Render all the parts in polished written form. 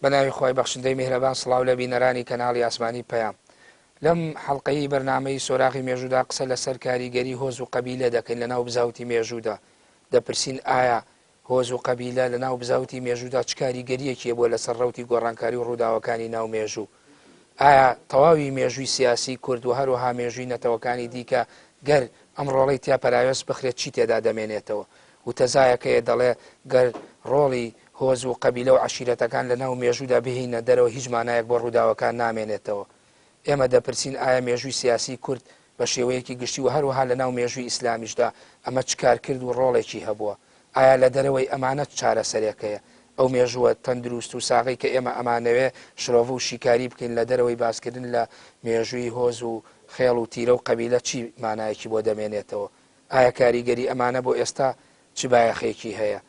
بە ناوی خوای بەخشندەی میهرەبان سڵاو لە بینەرانی کەناڵی ئاسمانی پەیام. لەم حەڵقەیی بەرنامەی سۆراغی مێژوودا قسە لەسەر کاریگەری هۆز و قەبیلە دەکەین لەناو بزاوتی مێژوودا. دەپرسین ئایا هۆز و قەبیلە لەناو بزاوتی مێژوودا چ کاریگەرییەکی هەبووە لەسەر ڕەوتی گۆڕانکاری و ڕووداوەکانی ناو مێژوو؟ ئایا تەواوی مێژووی سیاسی کورد و هەروەها مێژووی نەتەوەکانی دیکە گەر ئەم ڕۆڵەی تیا پەراوێز بخرێت چی تێدا دەمێنێتەوە؟ وتەزایەک هەیە دەڵێ گەر ڕۆڵی هۆز و قەبیلە و عەشیرەتەکان لەناو مێژوودا بهێینە دەرەوە هیچ مانایەک بۆ ڕووداوەکان نامێنێتەوە. ئێمە دەپرسین ئایا مێژووی سیاسی کورد بە شێوەیەکی گشتی و هەروەها لە ناو مێژووی ئیسلامیشدا ئەمە چ کارکرد و ڕۆڵێکی هەبووە؟ ئایا لە دەرەوەی ئەمانە چ چارەسەرێک هەیە؟ ئەو مێژووە تەندروست و ساغەی کە ئێمە ئەمانەوێ شرۆڤە و شیکاری بکەین لە دەرەوەی باسکردن لە مێژووی هۆز و خێڵ و تیرە و قەبیلە چی مانایەکی بۆ دەمێنێتەوە؟ ئایا کاریگەری ئەمانە بۆ ئێستا چ بایەخێکی هەیە؟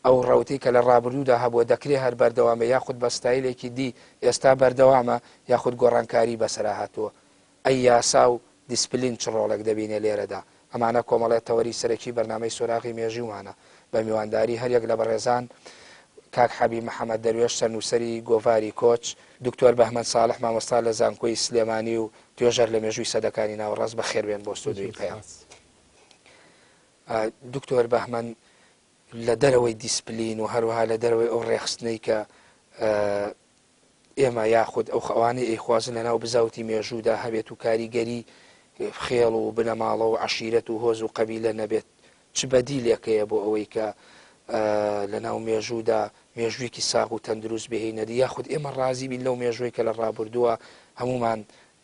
ئەو ڕەوتەی کە لە ڕابردوودا هەبووە دەکرێ هەر بەردەوام بێ یاخود بە ستایلێکی دی ئێستا بەردەوامە یاخود گۆڕانکاری بەسەرا هاتووە؟ ئەی یاسا و دیسپلین چ ڕۆڵێک دەبینێ لێرەدا؟ ئەمانە کۆمەڵێ تەوەری سەرەکی بەرنامەی سۆراغی مێژوومانە. بە میوانداری هەریەک لە بەڕێزان کاک حەبیب محەمەد دەروێش سەرنووسەری گۆڤاری کۆچ، دکتۆر بەهمەن ساڵح مامۆستا لە زانکۆی سلێمانی و توێژەر لە مێژووی سەدەکانی ناوەڕاست بەخێربێن بۆ ستۆدیۆی پەیام. دکتۆر بەهمەن لە دەرەوەی دیسپلین و هەروەها لە دەرەوەی ئەو ڕێخستنەی کە ئێمە یاخود ئەو ئەوانەی ئەیخوازن لەناو بزاوتی مێژوودا هەبێت و کاریگەری خێڵ و بنەماڵە و عەشیرەت و هۆز و قەبیلە نەبێت چ بەدیلێک هەیە بۆ ئەوەی کە لەناو مێژوودا مێژوویەکی ساغ و تەندروست بهێینە دی یاخود ئێمە ڕازی بین لەو مێژووی کە لە ڕابردووە هەموومان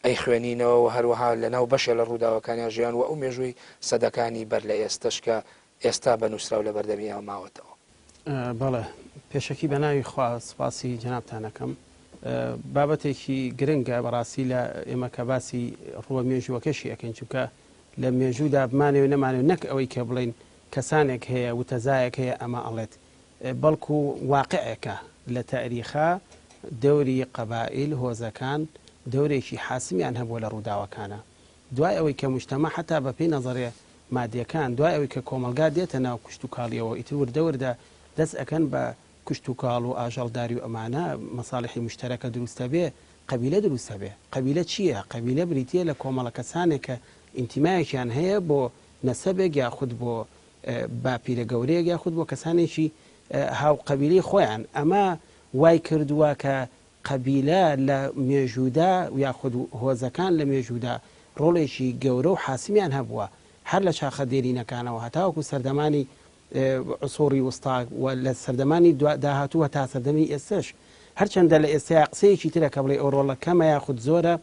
ئەیخوێنینەوە و هەروەها لەناو بەشێ لە ڕووداوەکانیا ژیان و ئەو مێژووی سەدەکانی بەر لە ئێستەش کە ئێستا بە نووسراو لە بەردەمی ئێمە ماوەتەوە. بەڵێ پێشەکی بە ناوی خوا سپاسی جەنابتان ئەکەم. بابەتێکی گرنگە بەڕاستی لە ئێمە کە باسی ڕووە مێژووەکەشی ئەکەین چونکە لە مێژوودا بمانەوێ نەمانەوێ نەک ئەوەی کە بڵێین کەسانێک هەیە وتەزایەک هەیە ئەمە ئەڵێت بەڵکو واقعێکە لە تاریخا دەوری قەبائیل هۆزەکان دەورێکی حاسمیان هەبووە لە ڕووداوەکانا دوای ئەوەی کە موجتەمەع حەتا بە پێی نەزەریە مادیەکان دوای ئەوەی کە کۆمەڵگا دێتە ناو کشتوکاڵیەوە ئیتر وردە وردە دەست ئەکەن بە کشتوکاڵ و ئاژەڵداری و ئەمانە مەساڵیحی موشتەرەکە دروست ئەبێ قەبیلە دروست ئەبێ قەبیلە چیە قەبیلە بریتیە لە کۆمەڵە کەسانێک کە ئینتیمایەکیان هەیە بۆ نەسەبێک یاخود بۆ باپیرە گەورەیەک یاخود بۆ کەسانێکی هاو قەبیلەی خۆیان ئەمە وای کردووە کە قەبیلە لە مێژوودا یاخود هۆزەکان لە مێژوودا ڕۆڵێکی گەورە و حاسمیان هەبووە هەر لە چاخە دێرینەکانەوە هەتاوەکو سەردەمانی عسوڕی وستا و لە سەردەمانی داهاتوو هەتا سەردەمی ئێستەش. هەرچەندە لە ئێستەیا قسەیەکی ترە کە بڵێی ئەو ڕۆڵە کەمە یاخود زۆرە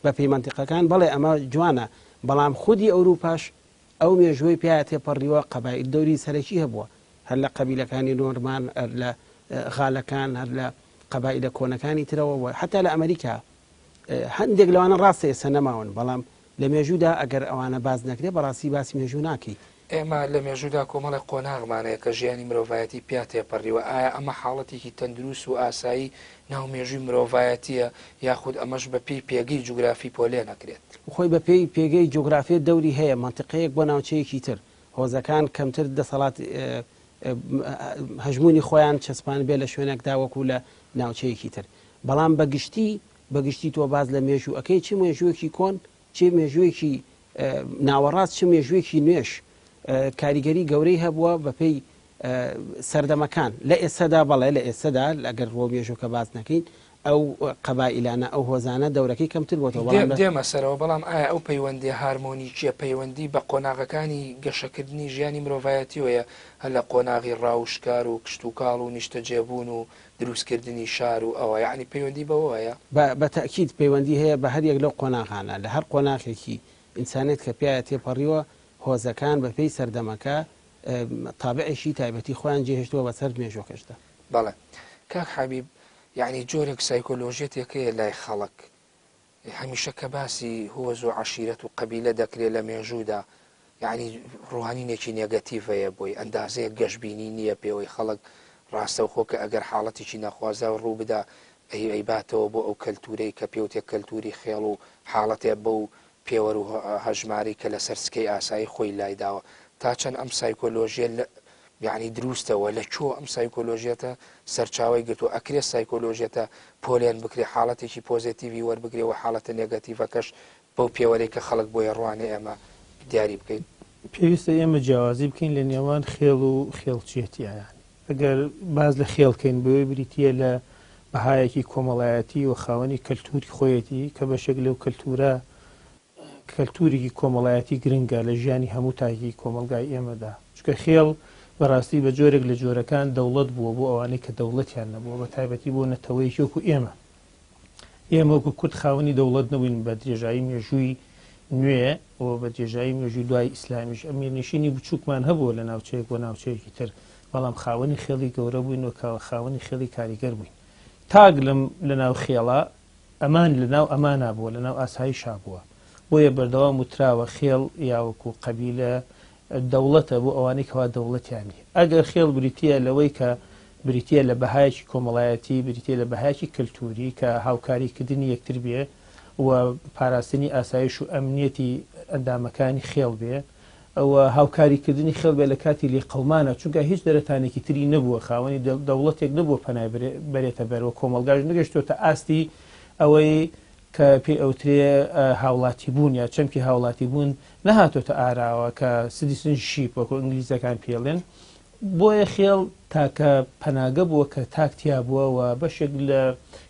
بە پێی مەنتیقەکان، بەڵێ ئەمە جوانە، بەڵام خودی ئەوروپاش ئەو مێژووەی پیا تێپەڕیوە قەبائیل دەوری سەرەکی هەبووە هەر لە قەبیلەکانی نۆرمان هەر لە غالەکان هەر لە قەبائیلە کۆنەکانی ترەوە و حتا لە ئەمریکا هەندێک لەوانە ڕاستە ئێستا نەماون بەڵام لە مێژوودا ئەگەر ئەوانە باس نەکرێ بەڕاستی باسی مێژوو ناکەیت. ئێمە لە مێژوودا کۆمەڵێک قۆناغمان هەیە کە ژیانی مرۆڤایەتی پیا تێپەڕیوە، ئایا ئەمە حاڵەتێکی تەندروست و ئاسایی ناو مێژووی مرۆڤایەتییە یاخود ئەمەش بە پێی پێگەی جوگرافی پۆلێن ئەکرێت؟ خۆی بە پێی پێگەی جوگرافی دەوری هەیە، مەنتیقەیەک بۆ ناوچەیەکی تر، هۆزەکان کەمتر دەسەڵات هەژموونی خۆیان چەسپاندبێ لە شوێنێکدا وەکو لە ناوچەیەکی تر، بەڵام بە گشتی بە گشتی تۆ باس لە مێژوو ئەکەی چ مێژوویەکی کۆن چ مێژوویەکی ناوەڕاست چ مێژوویەکی نوێش کاریگەری گەورەی هەبووە بەپێی سەردەمەکان لە ئێستادا بەڵێ لە ئێستادا ئەگەر ڕۆ مێژووکە باس نەکەین ئەو قەبائیلانە ئەو هۆزانە دەورەکەی کەمتر بۆتەوە بەڵام دێمە سەرەوە بەڵام ئایا ئەو پەیوەندیە هارمۆنیکیە پەیوەندی بە قۆناغەکانی گەشەکردنی ژیانی مرۆڤایەتیەوەیە هەر لە قۆناغی ڕاو و شکار و کشتوکاڵ و نیشتەجێبوون و دروستکردنی شار و ئەوە یەعنی پەیوەندی بەوەوە هەیە؟ بە تەئکید پەیوەندی هەیە بە هەر یەک لەو قۆناغانە، لە هەر قۆناغێکی ئینسانیەت کە پیایا تێپەڕیوە هۆزەکان بە پێی سەردەمەکە تابعێکی تایبەتی خۆیان جێهێشتووە بە سەر مێژووەکەشدا. بەڵێ کاک حەبیب یەعنی جۆرێک سایکۆلۆژیەتێک هەیە لای خەڵک هەمیشە کە باسی هۆز و عەشیرەت و قەبیلە دەکرێ لە مێژوودا یەعنی ڕوانینێکی نێگەتیڤ هەیە بۆی، ئەندازەیەک گەشبینی نییە پێوەی، خەڵک ڕاستەوخۆ کە ئەگەر حاڵەتێکی ناخوازراو ڕوو بدا ئەی ئەیباتەوە بۆ ئەو کەلتوورەی کە پێوتێ کەلتووری خێڵ و حاڵەتێ بەو پێوەر و هەژمارەی کە لەسەر سکەی ئاسایی خۆی لایداوە. تا چەند ئەم سایکۆلۆژییە لە. یەعنی دروستە وە لە کوێوە ئەم سایکۆلۆژیەتە سەرچاوەی گرتووە؟ ئەکرێ سایکۆلۆژیەتە پۆلێن بکرێ حاڵەتێکی پۆزێتیڤی وەربگرێ وە حاڵەتە نێگەتیڤەکەش بەو پێوەرەی کە خەڵک بۆی ئەڕوانێ ئێمە دیاری بکەین؟ پێویستە ئێمە جیاوازی بکەین لە نێوان خێڵ و خێڵچیەتیا یانی ئەگەر باس لە خێڵ کەین بەوەی بریتییە لە بەهایەکی کۆمەڵایەتی و خاوەنی کەلتوری خۆیەتی کە بەشێک لەو کەلتورە کەلتورێکی کۆمەڵایەتی گرنگە لە ژیانی هەموو تاکێکی کۆمەڵگای ئێمەدا، چونکە خێڵ بەڕاستی بە جۆرێک لە جۆرەکان دەوڵەت بووە بۆ ئەوانەی کە دەوڵەتیان نەبووە، بە تایبەتی بۆ نەتەوەیەکی وەکو ئێمە. ئێمە وەکو کورد خاوەنی دەوڵەت نەبووین بە درێژایی مێژووی نوێ و بە درێژایی مێژووی دوای ئیسلامیش میرنشینی بچووکمان هەبووە لە ناوچەیەک بۆ ناوچەیەکی تر، بەڵام خاوەنی خێڵی گەورە بووین و خاوەنی خێڵی کاریگەر بووین. تاک لەم لەناو خێڵە ئەمان لە ناو ئەمانا بووە، لە ناو ئاسایشا بووە. بۆیە بەردەوام وتراوە خێڵ یا وەکوو قەبیلە دەوڵەتە بۆ ئەوانەی کەوا دەوڵەتیان نییە. ئەگەر خێڵ بریتییە لەوەی کە بریتییە لە بەهایەکی کۆمەڵایەتی، بریتییە لە بەهایەکی کەلتووری کە هاوکاری کردنی یەکتر بێ و پاراستنی ئاسایش و ئەمنییەتی ئەندامەکانی خێڵ بێ و هاوکاری کردنی خێڵ بێ لە کاتی لێقەومانا چونکە هیچ دەرەتانێکی تری نەبووە خاوەنی دەوڵەتێک نەبووە پەنای بەرێتە بەر و کۆمەڵگاش نەگەشتۆتە ئاستی ئەوەی کە پێی ئەوترێ هاوڵاتی بوون یا چەمکی هاوڵاتی بوون نەهاتۆتە ئاراوە کە citizenship وەکو ئینگلیزەکان پێڵێن بۆیە خێڵ تاکە پەناگە بووە کە تاک تیا بووە و بەشێک لە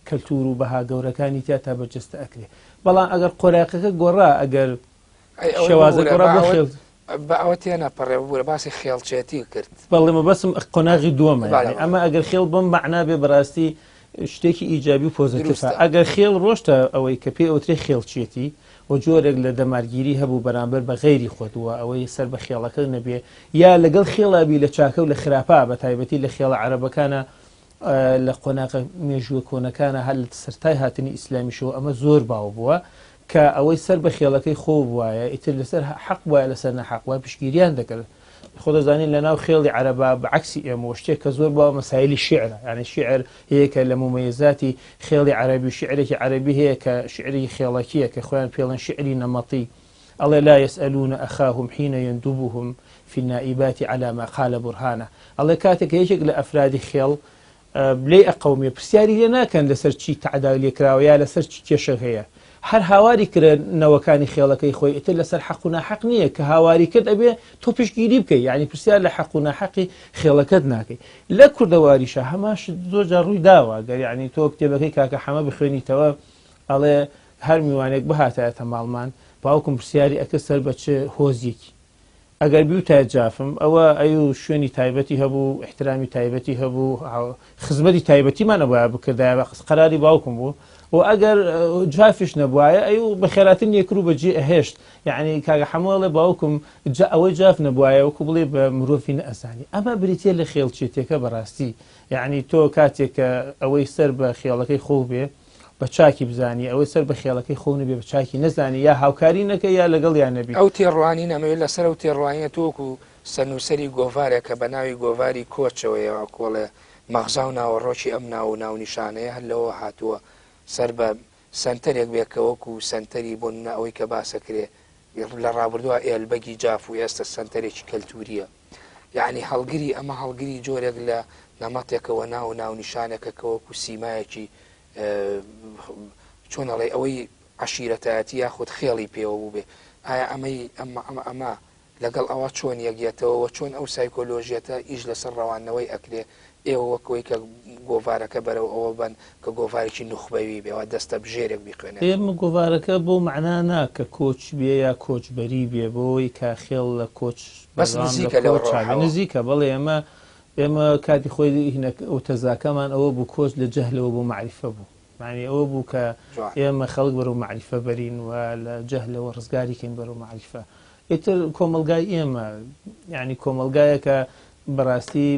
کەلتور و بەها گەورەکانی تیا تا بەرجەستە ئەکرێ بەڵام ئەگەر قۆراقەکە گۆڕا ئەگەر ئەی ئەوەی شێوازە ببورە گۆڕا با بۆ ئەوە خێڵ. با ئەوە تێنەپەڕێ ببورە باسی خێڵچێتی کرد. بەڵێ مەبەستم قۆناغی دووەمە بەڵێ یانی بەڵێ. ئەمە ئەگەر خێڵ بەم مەعنا بێ بەڕاستی شتێکی ئیجابی و پۆزەتیفە دروستە. ئەگەر خێڵ ڕۆشتە ئەوەی کە پێی ئەوترێ خێڵچێتی و جۆرێک لە دەمارگیری هەبوو بەرامبەر بە غەیری خۆت و ئەوەی سەر بە خێڵەکە نەبێ یا لەگەڵ خێڵا بی لە چاکە و لە خراپا بە تایبەتی لە خێڵە عەرەبەکانا لە قۆناغە مێژووە کۆنەکانا هەر لە سەرتای هاتنی ئیسلامیشەوە ئەمە زۆر باو بووە کە ئەوەی سەر بە خێڵەکەی خۆو بوایە ئیتر لەسەر حەق بوایە لەسەر ناحەق بوایە پشتگیریان دەکرد. خۆ دەزانین لە ناو خێڵی عەرەبا بە عەکسی ئێمەوە شتێک کە زۆر باوە مەسایلی شیعرە یانی شیعر هەیە کە لە مومەیەزاتی خێڵی عەرەبی و شیعرێکی عەرەبی هەیە کە شیعری خێڵەکییە کە خۆیان پێڵێن شیعری نەمەتی ئەڵێ لا یسئلون اخاهم حین یندبهم فی النائبات علی ما قال برهانە ئەڵێ کاتێک کە یەکێک لە ئەفرادی خێڵ لێی ئەقەومێ پرسیاری لێ ناکەن لەسەر چی تەعدای لێ کراوە یا لەسەر چی کێشە هەیە هەر هاواری کرە نەوەکانی خێڵەکەی خۆی ئیتر لەسەر حەق و ناحەق نییە کە هاواری کرد ئەبێ تۆ پشتگیری بکەی یعنی پرسیار لە حەق و ناحەقی خێڵەکەت ناکەی لە کوردەواریشە هەمان شت زۆر جار ڕووی داوە گەر یعنی تۆ کتێبەکەی کاکە حەمە بخوێنیتەوە ئەڵێ هەر میوانێک بهاتایەتە ماڵمان باوکم پرسیاری ئەکرد سەر بە چ هۆزیەکی ئەگەر بیوتایە جافم ئەوە ئەیو شوێنی تایبەتی هەبوو ئیحترامی تایبەتی هەبوو خزمەتی تایبەتیمان ئەبوایە بکردایە بە قەراری باوکم بوو و ئەگەر جافیش نەبوایە ئەیو بەخێراتن یەکر و بەجێ ئەهێشت یعنی کاکە حەمۆ ئەڵێ باوکم جا ئەوەی جاف نەبوایە وەکو بڵێ بە مرۆڤی نەئەزانی ئەمە بریتیە لە خێڵچێتیەکە بەڕاستی یعنی تۆ کاتێک کە ئەوەی سەر بە خێڵەکەی خۆو بێ بە چاکی بزانی ئەوەی سەر بە خێڵەکەی خۆو نەبێ بە چاکی نەزانی یا هاوکاری نەکەی یا لەگەڵیا نەبی. ئەو تێڕوانینە ئەمەوێ لەسەر ئەو تێڕوانینە تۆ وەکو سەرنووسەری گۆڤارێک کە بە ناوی گۆڤاری کۆچەوەیە کۆڵێ مەغزا و ناوەڕۆکی ئەم ناو و ناونیشانەیە هەر لەوەوە هاتووە سەر بە سەنتەرێک بێ کە وەکو سەنتەری بۆ نمونە ئەوەی کە باسەکرێ لە ڕابردووە ئێلبەگی جاف و ئێستە سەنتەرێکی کەلتوورییە یەعنی هەڵگری ئەمە هەڵگری جۆرێک لە نەمەتێکە وە ناو و ناونیشانێکە کە وەکو سیمایەکی چۆن ئەڵێی ئەوەی عەشیرەتایەتی یاخود خێڵی پێوە بووبێ ئایا ئەمەی ئەمە ئەمە ئەمە لەگەڵ ئەوە چۆن یەک یەتەوە وە چۆن ئەو سایکۆلۆژیەتە ئیش لەسەر ڕەواندنەوەی ئەکرێ ئێوە وەک ئەوەی کە گۆڤارەکە بەرەو ئەوە بەن کە گۆڤارێکی نوخبەوی بێ وا دەستەبژێرێک بیخوێنێتەوە. ئێمە گۆڤارەکە بەو مەعنا نا کە کۆچ بێ یا کۆچبەری بێ بەوەی کە خێڵ لە کۆچ بەس بەردەوام لە نزیکە لەو کۆچا بێ ڕۆحەوە. نزیکە بەڵێ ئێمە ئێمە کاتی خۆی هینەک وتەزاکەمان ئەوە بوو کۆچ لە جەهلەوە بۆ مەعریفە بوو مەعنی ئەوە بوو کە جوان. ئێمە خەڵک بەرەو مەعریفە بەرین و لە جەهلەوە ڕزگاری کەین بەرەو مەعریفە ئیتر کۆمەڵگای ئێمە یانی کۆمەڵگایەکە بەڕاستی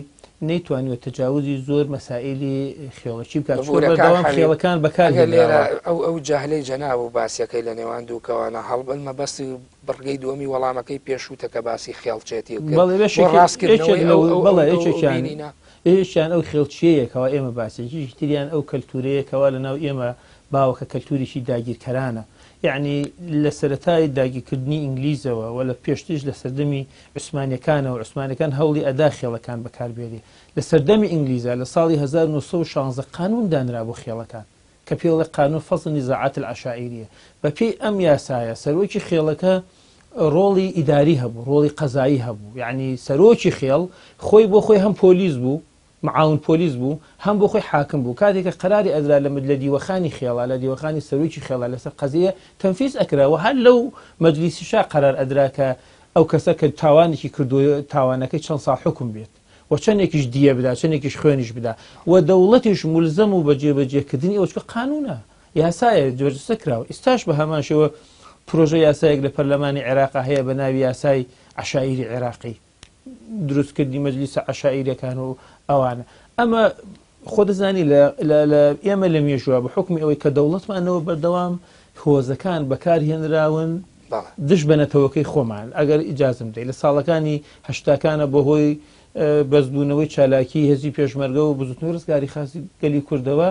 نەیتوانیوە تەجاوزی زۆر مەسائیلی خێڵەکی بکات چونکە ببورە کاک بەردەوام حەبیب خێڵەکان بەکار ئەگەر لێرە هێنراوە. ئەو ئەو جەهلەی جەناب و باسەکەی لە نێوان دووکەوانە هەڵبەت مەبەستی بڕگەی دووەمی وەڵامەکەی پێشووتە کە باسی خێڵچێتی کرد بەڵێ بۆ بەشێکی یەکێک ڕاستکردنەوەی لەو ئەو ئەو ئەو بەڵێ ئەو ئەو یەکێکیان بینینە. یەکێکیان ئەو خێڵچییەیە کەوا ئێمە باسی یەکێکی تریان ئەو کەلتوورەیە کەوا لەناو ئێمە باوە کە کەلتوورێکی داگیرکەرانە. یەعنی لە سەرەتای داگیرکردنی ئینگلیزەوە و لە پێشتریش لە سەردەمی عوسمانیەکانەوە عوسمانەکان هەوڵی ئەدا خێڵەکان بەکاربێنێ لە سەردەمی ئینگلیزا لە ساڵی 1916 قانون دانرا بۆ خێڵەکان کە پێی ئەڵێ قانون فصل النزاعات العشائریە بە پێی ئەم یاسایە سەرۆکی خێڵەکە ڕۆڵی ئیداری هەبوو ڕۆڵی قەزایی هەبوو یعنی سەرۆکی خێڵ خۆی بۆ خۆی هەم پۆلیس بوو معاون پۆلیس بوو، هەم بۆ خۆی حاکم بوو، کاتێ کە قەراری ئەدرا لە لە دیوەخانی خێڵا، لە دیوەخانی سەرۆکی خێڵا لەسەر قەزیە تەنفیز ئەکرا و هەر لەو مەجلیسیشا قەرار ئەدرا کە ئەو کەسە کە تاوانێکی کردووە تاوانەکەی چەند ساڵ حوکم بێت و چەندێکیش دیە بدا چەندێکیش خوێنیش بدا و دەوڵەتیش مولزەم و بە جێبەجێکردنی ئەوە چونکە قانوونە یاسایە جێبەجێ کراوە ئیستاش بە هەمان شێوە پرۆژە یاسایەک لە پەرلەمانی عێراقا هەیە بە ناوی یاسای عەشایری عێراقی دروستکردنی مەجلیسە عەشائیرەکان و ئەوانە ئەمە خۆ دەزانی لە ئێمە لە مێژوە بە حکمی ئەوەی کە دەوڵەتمانەوە بەردەوام هۆزەکان بەکارهێنراون دژ بە نەتەوەکەی خۆمان ئەگەر ئیجازم دەی لە ساڵەکانی هەشتاکانە بەهۆی بەزبوونەوەی چالاکی هێزی پێشمەرگە و بزوتنەوەی ڕزگاری خاسی گەلی کوردەوە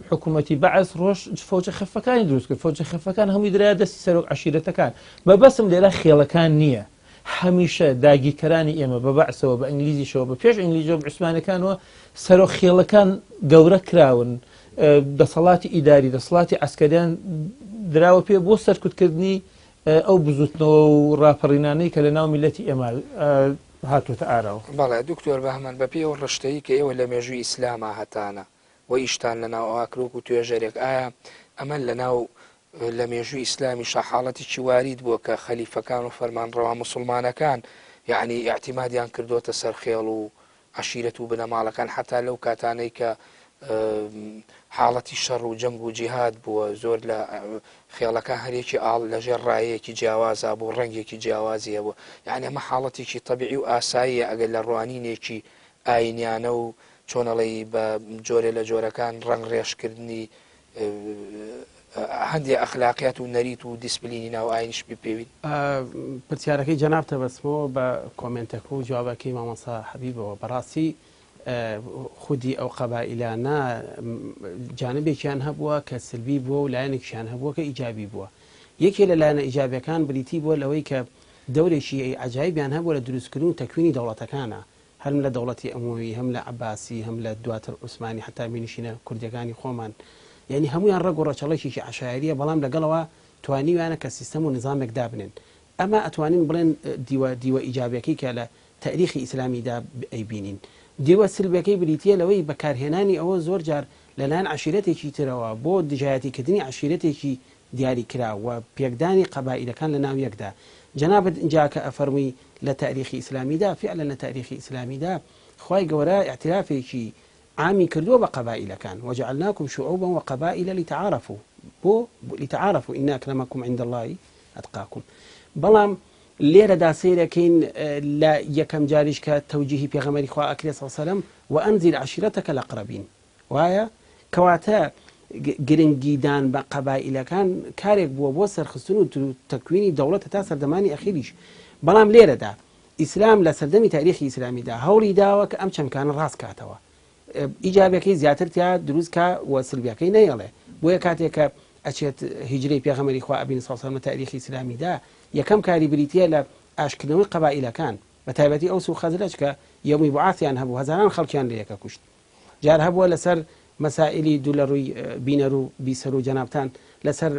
حکوومەتی بەعس ڕۆژ فەوجە خەفەکانی دروست کرد فەوجە خەفەکان هەمووی درا دەستی سەرۆک عشیرەتەکان مەبەسم لێرە خێڵەکان نییە هەمیشە داگیرکەرانی ئێمە بە بەعسەوە بە ئینگلیزیشەوە بە پێش ئینگلیزەوە بە عوسمانەکانەوە سەرۆک خێڵەکان گەورە کراون دەسەڵاتی ئیداری دەسەڵاتی عسکەریان دراوە پێ بۆ سەرکوتکردنی ئەو بزوتنەوە و ڕاپەڕینانەی کە لە ناو میلەتی ئێمە هاتووەتە ئاراوە. بەڵێ دکتۆر بەهمەن بەپێی ئەو ڕشتەی کە ئێوە لە مێژووی ئیسلاما هەتانە و ئیشتان لەناو ئەوا کرد وەکو توێژەرێک ئایا ئەمە لەناو لە مێژووی ئیسلامیشا حاڵەتێکی وارید بووە کە خەلیفەکان و فەرمانڕەوا موسوڵمانەکان یەعنی ئیعتیمادیان کردۆتە سەر خێڵ و عەشیرەت و بنەماڵەکان حەتا لەو کاتانەی کە حاڵەتی شەڕ و جەنگ و جیهاد بووە زۆر لە خێڵەکان هەرێکی ئاڵ لەژێر ڕایەیەکی جیاوازا بوو ڕەنگێکی جیاوازی هەبوو یعنی ئەمە حاڵەتێکی تەبیعی و ئاساییە ئەگەر لە ڕوانینێکی ئاینیانە و چۆنەڵی بە جۆرێ لە جۆرەکان ڕەنگ ڕێژکردنی هەندێ ئەخلاقیات و نەریت و دیسپلینی ناو ئاینیش بپێوین؟ پرسیارەکەی جەنابتە بەستمەوە بە کۆمێنتەکە و جوابەکەی مامۆستا حەبیبەوە. بەڕاستی خودی ئەو قەبائیلانە جانبێکیان هەبووە کە سلبی بووە و لایەنێکیشیان هەبووە کە ئیجابی بووە. یەکێ لە لایەنە ئیجابیەکان بریتی بووە لەوەی کە دەورێکی عەجایبیان هەبووە لە دروستکردن و تەکوینی دەوڵەتەکانا. هەم لە دەوڵەتی ئەمەوی هەم لە عەباسی هەم لە دواتر عوسمانی حەتا مینشینە کوردیەکانی خۆمان یانی هەموویان ڕەگ و ڕەچەڵەکێکی عەشایەریە بەڵام لەگەڵەوە توانیویانە کە سیستەم و نیزامێک دابنێن ئەمە ئەتوانین بڵێن دیوە دیوە ئیجابیەکەی کە لە تەئریخی ئیسلامیدا ئەیبینین دیوە سلبیەکەی بریتیە لەوەی بەکارهێنانی ئەوە زۆر جار لەلایەن عەشیرەتێکی ترەوە بۆ دژایەتیکردنی عەشیرەتێکی دیاریکراو و پێکدانی قەبائیلەکان لە ناو یەکدا. جەنابت ئینجا کە ئەفەرمووی لە تاریخی ئیسلامیدا، فیعلەن لە تاریخی ئیسلامیدا خوای گەورە ئیعترافێکی عامی کردووە بە قەبائیلەکان، وجعلناکم شعوبا وقبائل لتعارفوا، بۆ؟ لتعارفوا ان اکرمکم عند اللە اتقاکم. بەڵام لێرەدا سەیرەکەین لە یەکەم جاریش کە تەوجیهی پێغەمبەری خوا ئەکرێ صلی اللە علیە وسلم، وانذر عشیرتک الاقربین، وایە؟ کەواتە گرنگیدان بە قەبائیلەکان کارێک بووە بۆ سەرخستن و تەکوینی دەوڵەت هەتا سەردەمانی ئەخیریش. بەڵام لێرەدا ئیسلام لە سەردەمی تاریخی ئیسلامیدا هەوڵی داوە کە ئەم چەمکانە ڕاست کاتەوە. ئیجابەکەی زیاتر تیا دروست کا و سلبیەکەی نەیەڵێ. بۆیە کاتێک کە ئەچێت هیجرەی پێغەمبەری خوا ئەبینی صلی اللە علیه و سلم لە تاریخی ئیسلامیدا یەکەم کاری بریتیە لە ئاشکردنەوەی قەبائیلەکان بە تایبەتی ئەوس و خەزرەج کە یەومی بوعاثیان هەبوو هەزاران خەڵکیان لە یەکە کوشت. جار هەبووە لەسەر مەسائیلی دوو لە ڕووی بینەر و بیسەر و جەنابتان لەسەر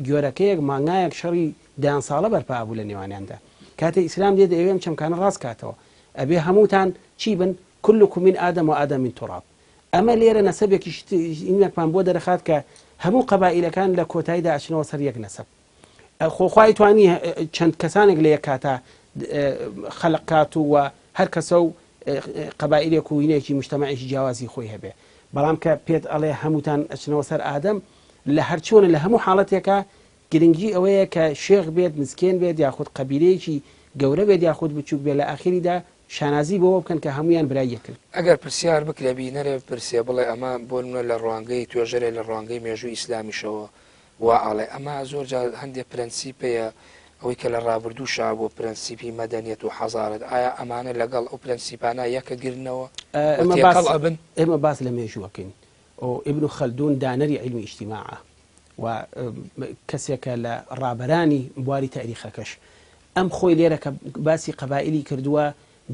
گوێرەکەیەک مانگایەک شەڕی دەیان ساڵە بەرپا بوو لە نێوانیاندا. کاتێ ئیسلام دێ دەیەوێ ئەم چەمکانە ڕاست کاتەوە. ئەبێ هەمووتان چی بن؟ کلکم من آدم و آدم من تراب. ئەمە لێرە نەسەبێکیش ئینەکمان بۆ دەرەخات کە هەموو قەبائیلەکان لە کۆتاییدا ئەچنەوە سەر یەک نەسەب. خۆ خوای توانی چەند کەسانێک لە یەک کاتا خەلق کات و هەر کەسە و قەبائیلێک و هینێکی مجتەمەعێکی جیاوازی خۆی هەبێ بەڵام کە پێت ئەڵێ هەمووتان ئەچنەوە سەر ئادەم لە هەرچۆنە لە هەموو حاڵەتێکا گرنگی ئەوەیە کە شێخ بێت مسکێن بێت یاخود قەبیلەیەکی گەورە بێت یاخود بچووک بێت لە ئاخیریدا شانازی بەوە بکەن کە هەمویان برای یەکن. ئەگەر پرسیار بکرێ بینەرێ بپرسێ بڵێ ئەمە بۆ نمونە لە ڕوانگەی توێژەرێ لە ڕوانگەی مێژووی ئیسلامیشەوە وا ئەڵێ. ئەمە زۆر جار هەندێ پرەنسیپ هەیە ئەوەی کە لە ڕابردووشا بووە پرەنسیپی مەدەنیەت و حەزارەت ئایا ئەمانە لەگەڵ ئەو پرەنسیپانە یەکەگرنەوە و تێکەڵ ئەبن؟ ئێمە باس لە مێژوو ئەکەین و ئیبن خەلدون دانەری عیلمی ئیجتیماعە. و کەسێکە لە ڕابەرانی بواری تاریخەکەش. ئەم خۆی لێرە کە باسی قەبائیلی کردووە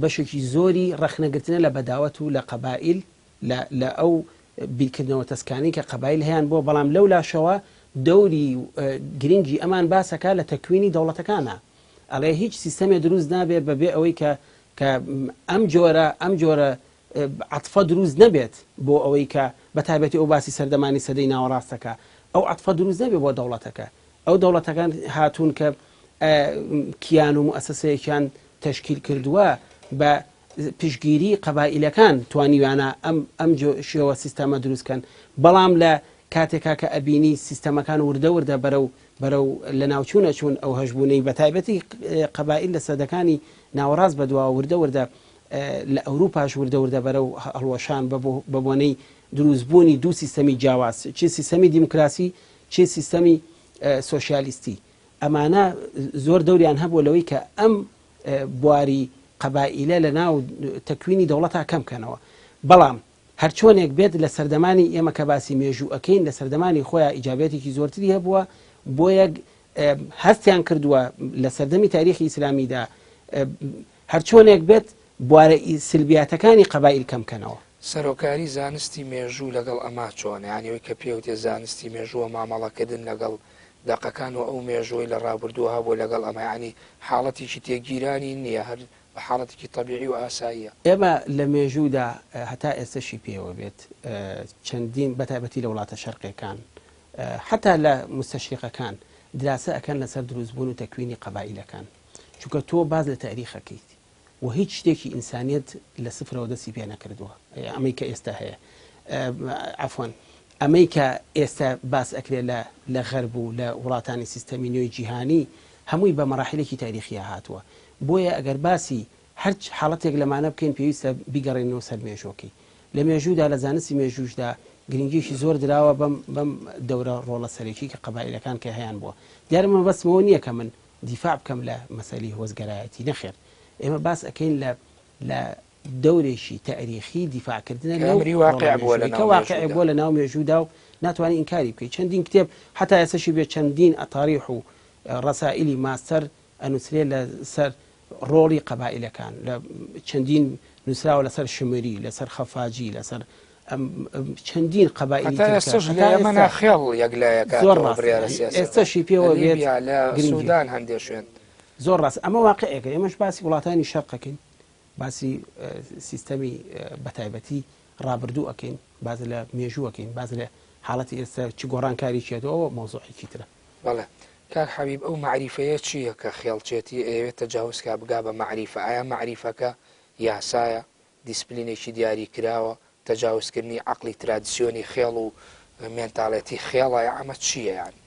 بەشێکی زۆری ڕەخنەگرتنە لە بەداوەت و لە قەبائیل لە لە ئەو بیرکردنەوە تەسکانەی کە قەبایل هەیان بووە، بەڵام لەو لاشەوە دەوری گرنگی ئەمان باسەکا لە تەکوینی دەوڵەتەکانا. ئەڵێ هیچ سیستەمێ دروست نابێ بە بێ ئەوەی کە کە ئەم جۆرە ئەم جۆرە عەتفە دروست نەبێت بۆ ئەوەی کە بە تایبەتی ئەو باسی سەردەمانی سەدەی ناوەڕاستەکە ئەو عەتفە دروست نەبێ بۆ دەوڵەتەکە. ئەو دەوڵەتەکان هاتوون کە کیان و موئەسەسەیەکیان تەشکیل کردووە بە پشتگیری قەبائیلەکان توانیویانە ئەم ئەم شێوە سیستەمە دروست کەن بەڵام لە کاتێکا کە ئەبینی سیستەمەکان وردە وردە بەرەو بەرەو لەناوچوون ئەچوون ئەو هەشبوونەی بە تایبەتی قەبائیل لە سەدەکانی ناوەڕاست بەدواوە وردە وردە لە ئەوروپاش وردە وردە بەرەو هەڵوەشان بە بۆنەی دروستبوونی دوو سیستەمی جیاواز چ سیستەمی دیموکراسی چ سیستەمی سۆسیالیستی ئەمانە زۆر دەوریان هەبووە لەوەی کە ئەم بواری قەبائیلە لە ناو تەکوینی دەوڵەتا کەم کەنەوە. بەڵام هەرچۆنێک بێت لە سەردەمانی ئێمە کە باسی مێژوو ئەکەین لە سەردەمانی خۆیا ئیجابیاتێکی زۆرتری هەبووە بۆیە هەستیان کردووە لە سەردەمی تاریخی ئیسلامیدا هەرچۆنێک بێت بوارە سلبیاتەکانی قەبائیل کەم کەنەوە. سەرۆکاری زانستی مێژوو لەگەڵ ئەمە چۆنە؟ یانی ئەوەی کە پێوتێ زانستی مێژووە مامەڵەکردن لەگەڵ دەقەکان و ئەو مێژووەی لە ڕابردووە هەبووە لەگەڵ ئەمە یانی حاڵەتێکی تێکگیرانی نییە هەر بە حاڵەتێکی تەبیعی و ئاساییە. ئێمە لە مێژوودا هەتا ئێستەشی پێوە بێت چەندین بەتایبەتی لە وڵاتە شەرقیەکان حەتا لە موستەشریقەکان دراسە ئەکەن لەسەر دروستبوون و تەکوینی قەبائیلەکان چونکە تۆ باس لە تاریخ ئەکەیت و هیچ شتێکی ئینسانیەت لە سفرەوە دەستی پێ نەکردووە ئەمەی کە ئێستا هەیە عەفوەن ئەمەی کە ئێستا باس ئەکرێ لە لە غەرب و لە وڵاتانی سیستەمی نوێی جیهانی هەمووی بە مەراحیلێکی تاریخییا هاتووە بۆیە ئەگەر باسی هەر حاڵەتێک لەمانە بکەین پێویستە بیگەڕێنینەوە سەر مێژووەکەی لە مێژوودا لە زانستی مێژووشدا گرنگیەکی زۆر دراوە بەم بەم دەورە ڕۆڵە سەرەکی کە قەبائیلەکان کە هەیان بووە دیارە مەبەستمەوە نییە کە من دیفاع بکەم لە مەسەلەی هۆزگەرایەتی نەخێر ئێمە باس ئەکەین لە لە دەورێکی تاریخی دیفاع کردنە لەو ئەمری واقع بووە لە کە واقع بووە لە ناو مێژوودا و ناتوانانی ئینکاری بکەیت چەندین کتێب حتا ئێستەشی بێت چەندین ئەتاریح و ڕەسائیلی ماستەر ئەنووسرێ لە سەر ڕۆڵی قەبائیلەکان لە چەندین نووسراوە لەسەر شمری لەسەر خەفاجی لەسەر چەندین قەبائیلی تر کە ئێستەش لە یەمەنا خێڵ یەکلایەکاتەوە زۆر ڕاستە بڕیارە سیاسیەکان ئێستەشی پێوە لە بێت لیبیا لە گرنگی سودان هەندێ شوێن. زۆر ڕاستە ئەمە واقعێکە ئێمەش باسی وڵاتانی شەرق ئەکەین باسی سیستەمی بەتایبەتی ڕابردوو ئەکەین باس لە مێژوو ئەکەین باس لە حاڵەتی ئێستا چ گۆڕانکاری چێتەوە ئەوە مەوزوعێکی ترە. بەڵێ کاک حەبیب ئەو مەعریفەیە چییە کە خێڵچێتی ئەیەوێت تەجاوز کا بگا بە مەعریفە ئایا مەعریفەکە یاسایە دیسپلینێکی دیاری کراوە، تەجاوزکردنی عەقڵی ترادسیۆنی خێڵ و مێنتاڵێتی خێڵە یا ئەمە چییە یانی؟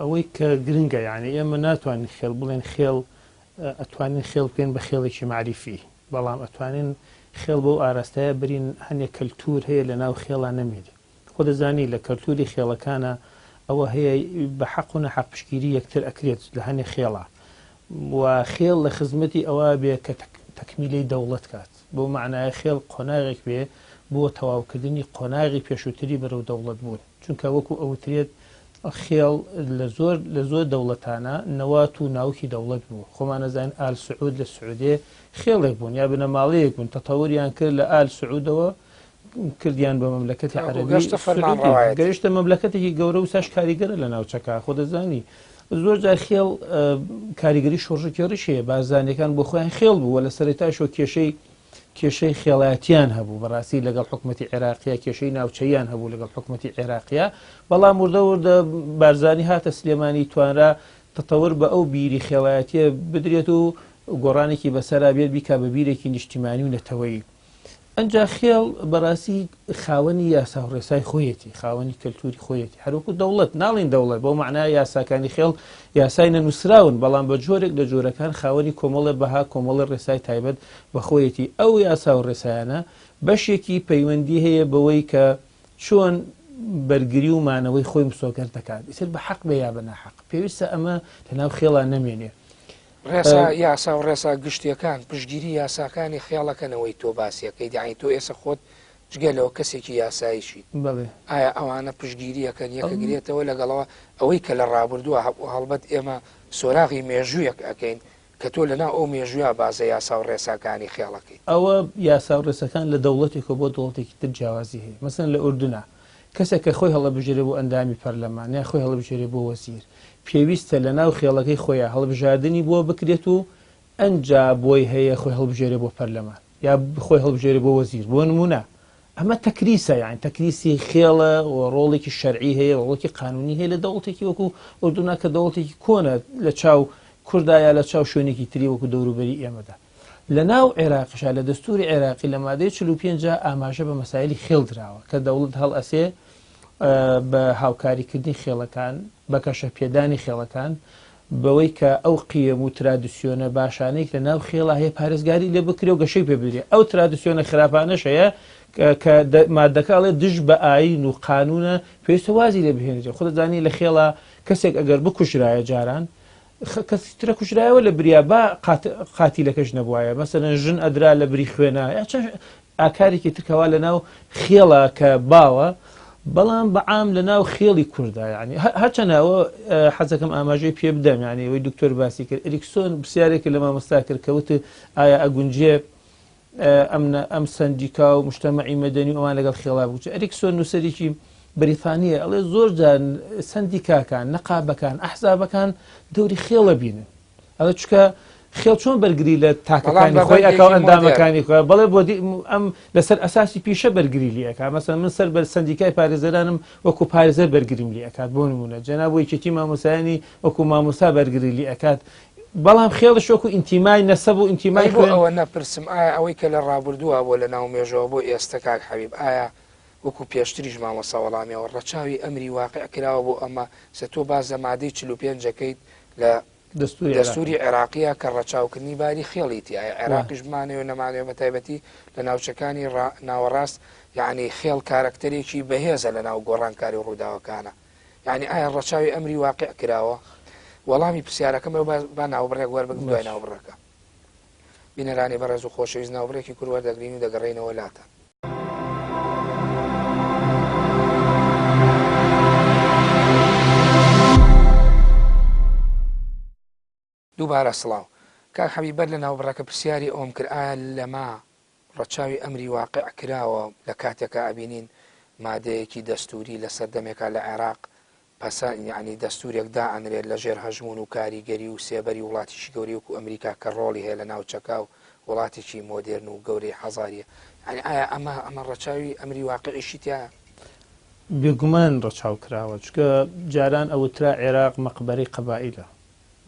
ئەوەی کە گرنگە یانی ئێمە ناتوانین خێڵ بڵێن خێڵ ئەتوانین خێڵ بکەین بە خێڵێکی مەعریفی بەڵام ئەتوانین خێڵ بەو ئاراستەیە برین هەنێک کەلتور هەیە لە ناو خێڵا نەمێنێ خۆ دەزانی لە کەلتوری خێڵەکانا ئەوە هەیە بە حەق و ناحەق پشتگیری یەکتر ئەکرێت لە هەنێ خێڵا و خێڵ لە خزمەتی ئەوە بێ کە تەکمیلەی دەوڵەت کات بەو مەعنایە خێڵ قۆناغێک بێ بۆ تەواوکردنی قۆناغی پێشووتری بەرەو دەوڵەت بوون چونکە وەکو ئەوترێت خێڵ لە زۆر لە زۆر دەوڵەتانە نەوات و ناوکی دەوڵەت بوو خۆمان ئەزانین ئال سعود لە سعودێ خێڵێک بوون یا بنەماڵەیەک بوون تەتەوریان کرد لە ئال سعودەوە کردیان بە مەملەکەتی عەرەبی گەشتە فەرمانڕەوایەتی. گەیشتە مەملەکەتێکی گەورە و ساش کاریگەرە لە ناوچەکە خۆ دەزانی زۆر جار خێڵ کاریگەری شۆڕشگێڕیش هەیە بارزانیەکان بۆ خۆیان خێڵ بوو و لە سەرەتاشەوە کێشەی کێشەی خێڵایەتیان هەبوو بەڕاستی لەگەڵ حکوومەتی عێراقیە کێشەی ناوچەیان هەبوو لەگەڵ حکوومەتی عێراقیە بەڵام وردە وردە بارزانی هاتە سلێمانی توانرا تەتەور بە ئەو بیری خێڵایەتیە بدرێت و گۆڕانێکی بەسەرا بێت بیکا بە بیرێکی نیشتیمانی و نەتەوەیی ئەنجا خێڵ بەڕاستی خاوەنی یاسا و ڕێسای خۆیەتی، خاوەنی کەلتوری خۆیەتی، هەروەکو دەوڵەت، ناڵێین دەوڵەت بەو مەعنایە یاساکانی خێڵ یاسای نەنووسراون، بەڵام بە جۆرێک لە جۆرەکان خاوەنی کۆمەڵێ بەها، کۆمەڵێ ڕێسای تایبەت بە خۆیەتی، ئەو یاسا و ڕێسایانە بەشێکی پەیوەندی هەیە بەوەی کە چۆن بەرگری و مانەوەی خۆی مسۆگەر دەکات، ئیتر بە حەق بێ یا بە ناحەق، پێویستە ئەمە لەناو خێڵا نەمێنێ. ڕێسا، یاسا و ڕێسا گشتیەکان، پشتگیری یاساکانی خێڵەکەن ئەوەی تۆ باسی ئەکەیت، یەعنی تۆ ئێسە خۆت جگە لەوە کەسێکی یاساییشیت. بەڵێ. ئایا ئەوانە پشتگیری ئەکەن یەکەگرێتەوە لەگەڵەوە ئەوەی کە لە ڕابردووە هەبوو هەڵبەت ئێمە سۆراغی مێژوویەک ئەکەین کە تۆ لەناو ئەو مێژوویا بازە یاسا و ڕێساکانی خێڵ ئەکەیت. ئەوە یاسا و ڕێساکان لە دەوڵەتێکەوە بۆ دەوڵەتێکی تر جیاوازی هەیە مەسەلەن لە ئوردنا کەسێک کە خۆی هەڵەبژێرێ بۆ ئەندامی پەرلەمان یان خۆی هەڵبژێرێ بۆ وەزیر پێویستە لەناو خێڵەکەی خۆیا هەڵبژاردنی بۆ بکرێت و ئەنجا بۆی هەیە خۆی هەڵبژێرێ بۆ پەرلەمان یا خۆی هەڵبژێرێ بۆ وەزیر بۆ نمونە ئەمە تەکریسە یانی تەکریسی خێڵە و ڕۆڵێکی شەرعی هەیە و ڕۆڵێکی قانونی هەیە لە دەوڵەتێکی وەکو ئوردونا کە دەوڵەتێکی کۆنە لە چاو کوردا یا لە چاو شوێنێکی تری وەکو دەوروبەری ئێمەدا لە ناو عێراقیشا لە دەستوری عێراقی لە مادەی 45 ئاماژە بە مەسایلی خێڵ دراوە کە دەوڵەت هەڵئەسێ بە هاوکاریکردنی خێڵەکان، بە گەشەپێدانی خێڵەکان، بەوەی کە ئەو قیەم و ترادسیۆنە باشانەی لە ناو خێڵا هەیە پارێزگاری لێ بکرێ و گەشەی پێ بدرێ. ئەو ترادسیۆنە خراپانەش هەیە کە مادەکە ئەڵێ دژ بە ئایین و قانوونە پێویستە وازی لێ بهێنرێ. خۆت دەزانی لە خێڵا کەسێک ئەگەر بکوژرایە جاران کەسی ترە کوژرایەوە لە بریا با قاتیلەکەش نەبوایە مەسەلەن ژن ئەدرا لە بری خوێنا یا چەند ئاکارێکی تر کەوا لە ناو خێڵە کە باوە بەڵام بە عام لە ناو خێڵی کووردا یعنی هەرچەند ئەوە حەزەکەم ئاماژەی پێ بدەم یعنی ئەوەی دکتۆر باسی کرد ئەریکسۆن پرسیارێکی لە مامۆستا کرد کەوت ئایا ئەگونجێ ئەم سەندیکا و مجتەمەعی مەدەنی و ئەوان لەگەڵ خێڵا بگوتێ ئەریکسۆن نووسەرێکی بەریتانییە ئەڵێ زۆر جار سەندیکاکان نەقابەکان ئەحزابەکان دەوری خێڵە بینن ئەڵێ چکە خێڵ چۆن بەرگری لە تاکەکانی خۆی ئەکا و ئەندامەکانی خۆی بەڵێ بۆ ئەم لەسەر ئەساسی پیشە بەرگری لێ ئەکا مەسەن من سەر بەر سەندیکای پارێزەرانم وەکو پارێزەر بەرگریم لێ ئەکات بۆ نمونە جەناب یەکێتی مامۆستایانی وەکو مامۆستا بەرگری لێ ئەکات بەڵام خێڵش وەکو ئینتیمای نەسەب و ئینتیمای ئەی بۆ خوێن. ئەوە نەپرسم ئایا ئەوەی کە لە ڕابردووە بۆ لە ناو مێژەوە بۆ ئێستە کاک حەبیب ئایا وەکو پێشتریش مامۆستا وەڵامیەوە ڕەچاوی ئەمری واقع کراوە بۆ ئەمە سە تۆ باس لە مادەی 45 ئەکەیت لە دەستوری عێراقی. دەستوری عێراقیە کە ڕەچاوکردنی باری خێڵی تیایە وا. عێراقیش بمانەوێ نەمانەوێ بە تایبەتی لە ناوچەکانی ڕا ناوەڕاست یەعنی خێڵ کارەکتەرێکی بەهێزە لە ناو گۆڕانکاری و ڕووداوەکانە یانی ئایا ڕەچاوی ئەمری واقع کراوە؟ وەڵامی پرسیارەکەم با با ناوبڕێک وەربگرم دوای ناوبڕەکە. بینەرانی بەڕێز و خۆشەویست ناوبڕێکی کورت وەردەگرین و دەگەڕێینەوە لاتان. دووبارە سڵاو. کاک حەبیب بەر لە ناوبڕەکە پرسیاری ئەوەم کرد ئایا لەمە ڕەچاوی ئەمری واقع کراوە لە کاتێکا ئەبینین مادەیەکی دەستوری لە سەردەمێکا لە عێراق پەسە یانی دەستورێک دائەنرێت لە ژێر هەژموون و کاریگەری و سێبەری وڵاتیکی گەورەی وەکو ئەمریکا کە ڕۆڵی هەیە لە ناوچەکە و وڵاتێکی مۆدێرن و گەورەی حەزاریە یانی ئایا ئەمە ئەمە ڕەچاوی ئەمری واقعیشی تیایە؟ بێگومان ڕەچاو کراوە چونکە جاران ئەوترا عێراق مەقبەرەی قەبائیلە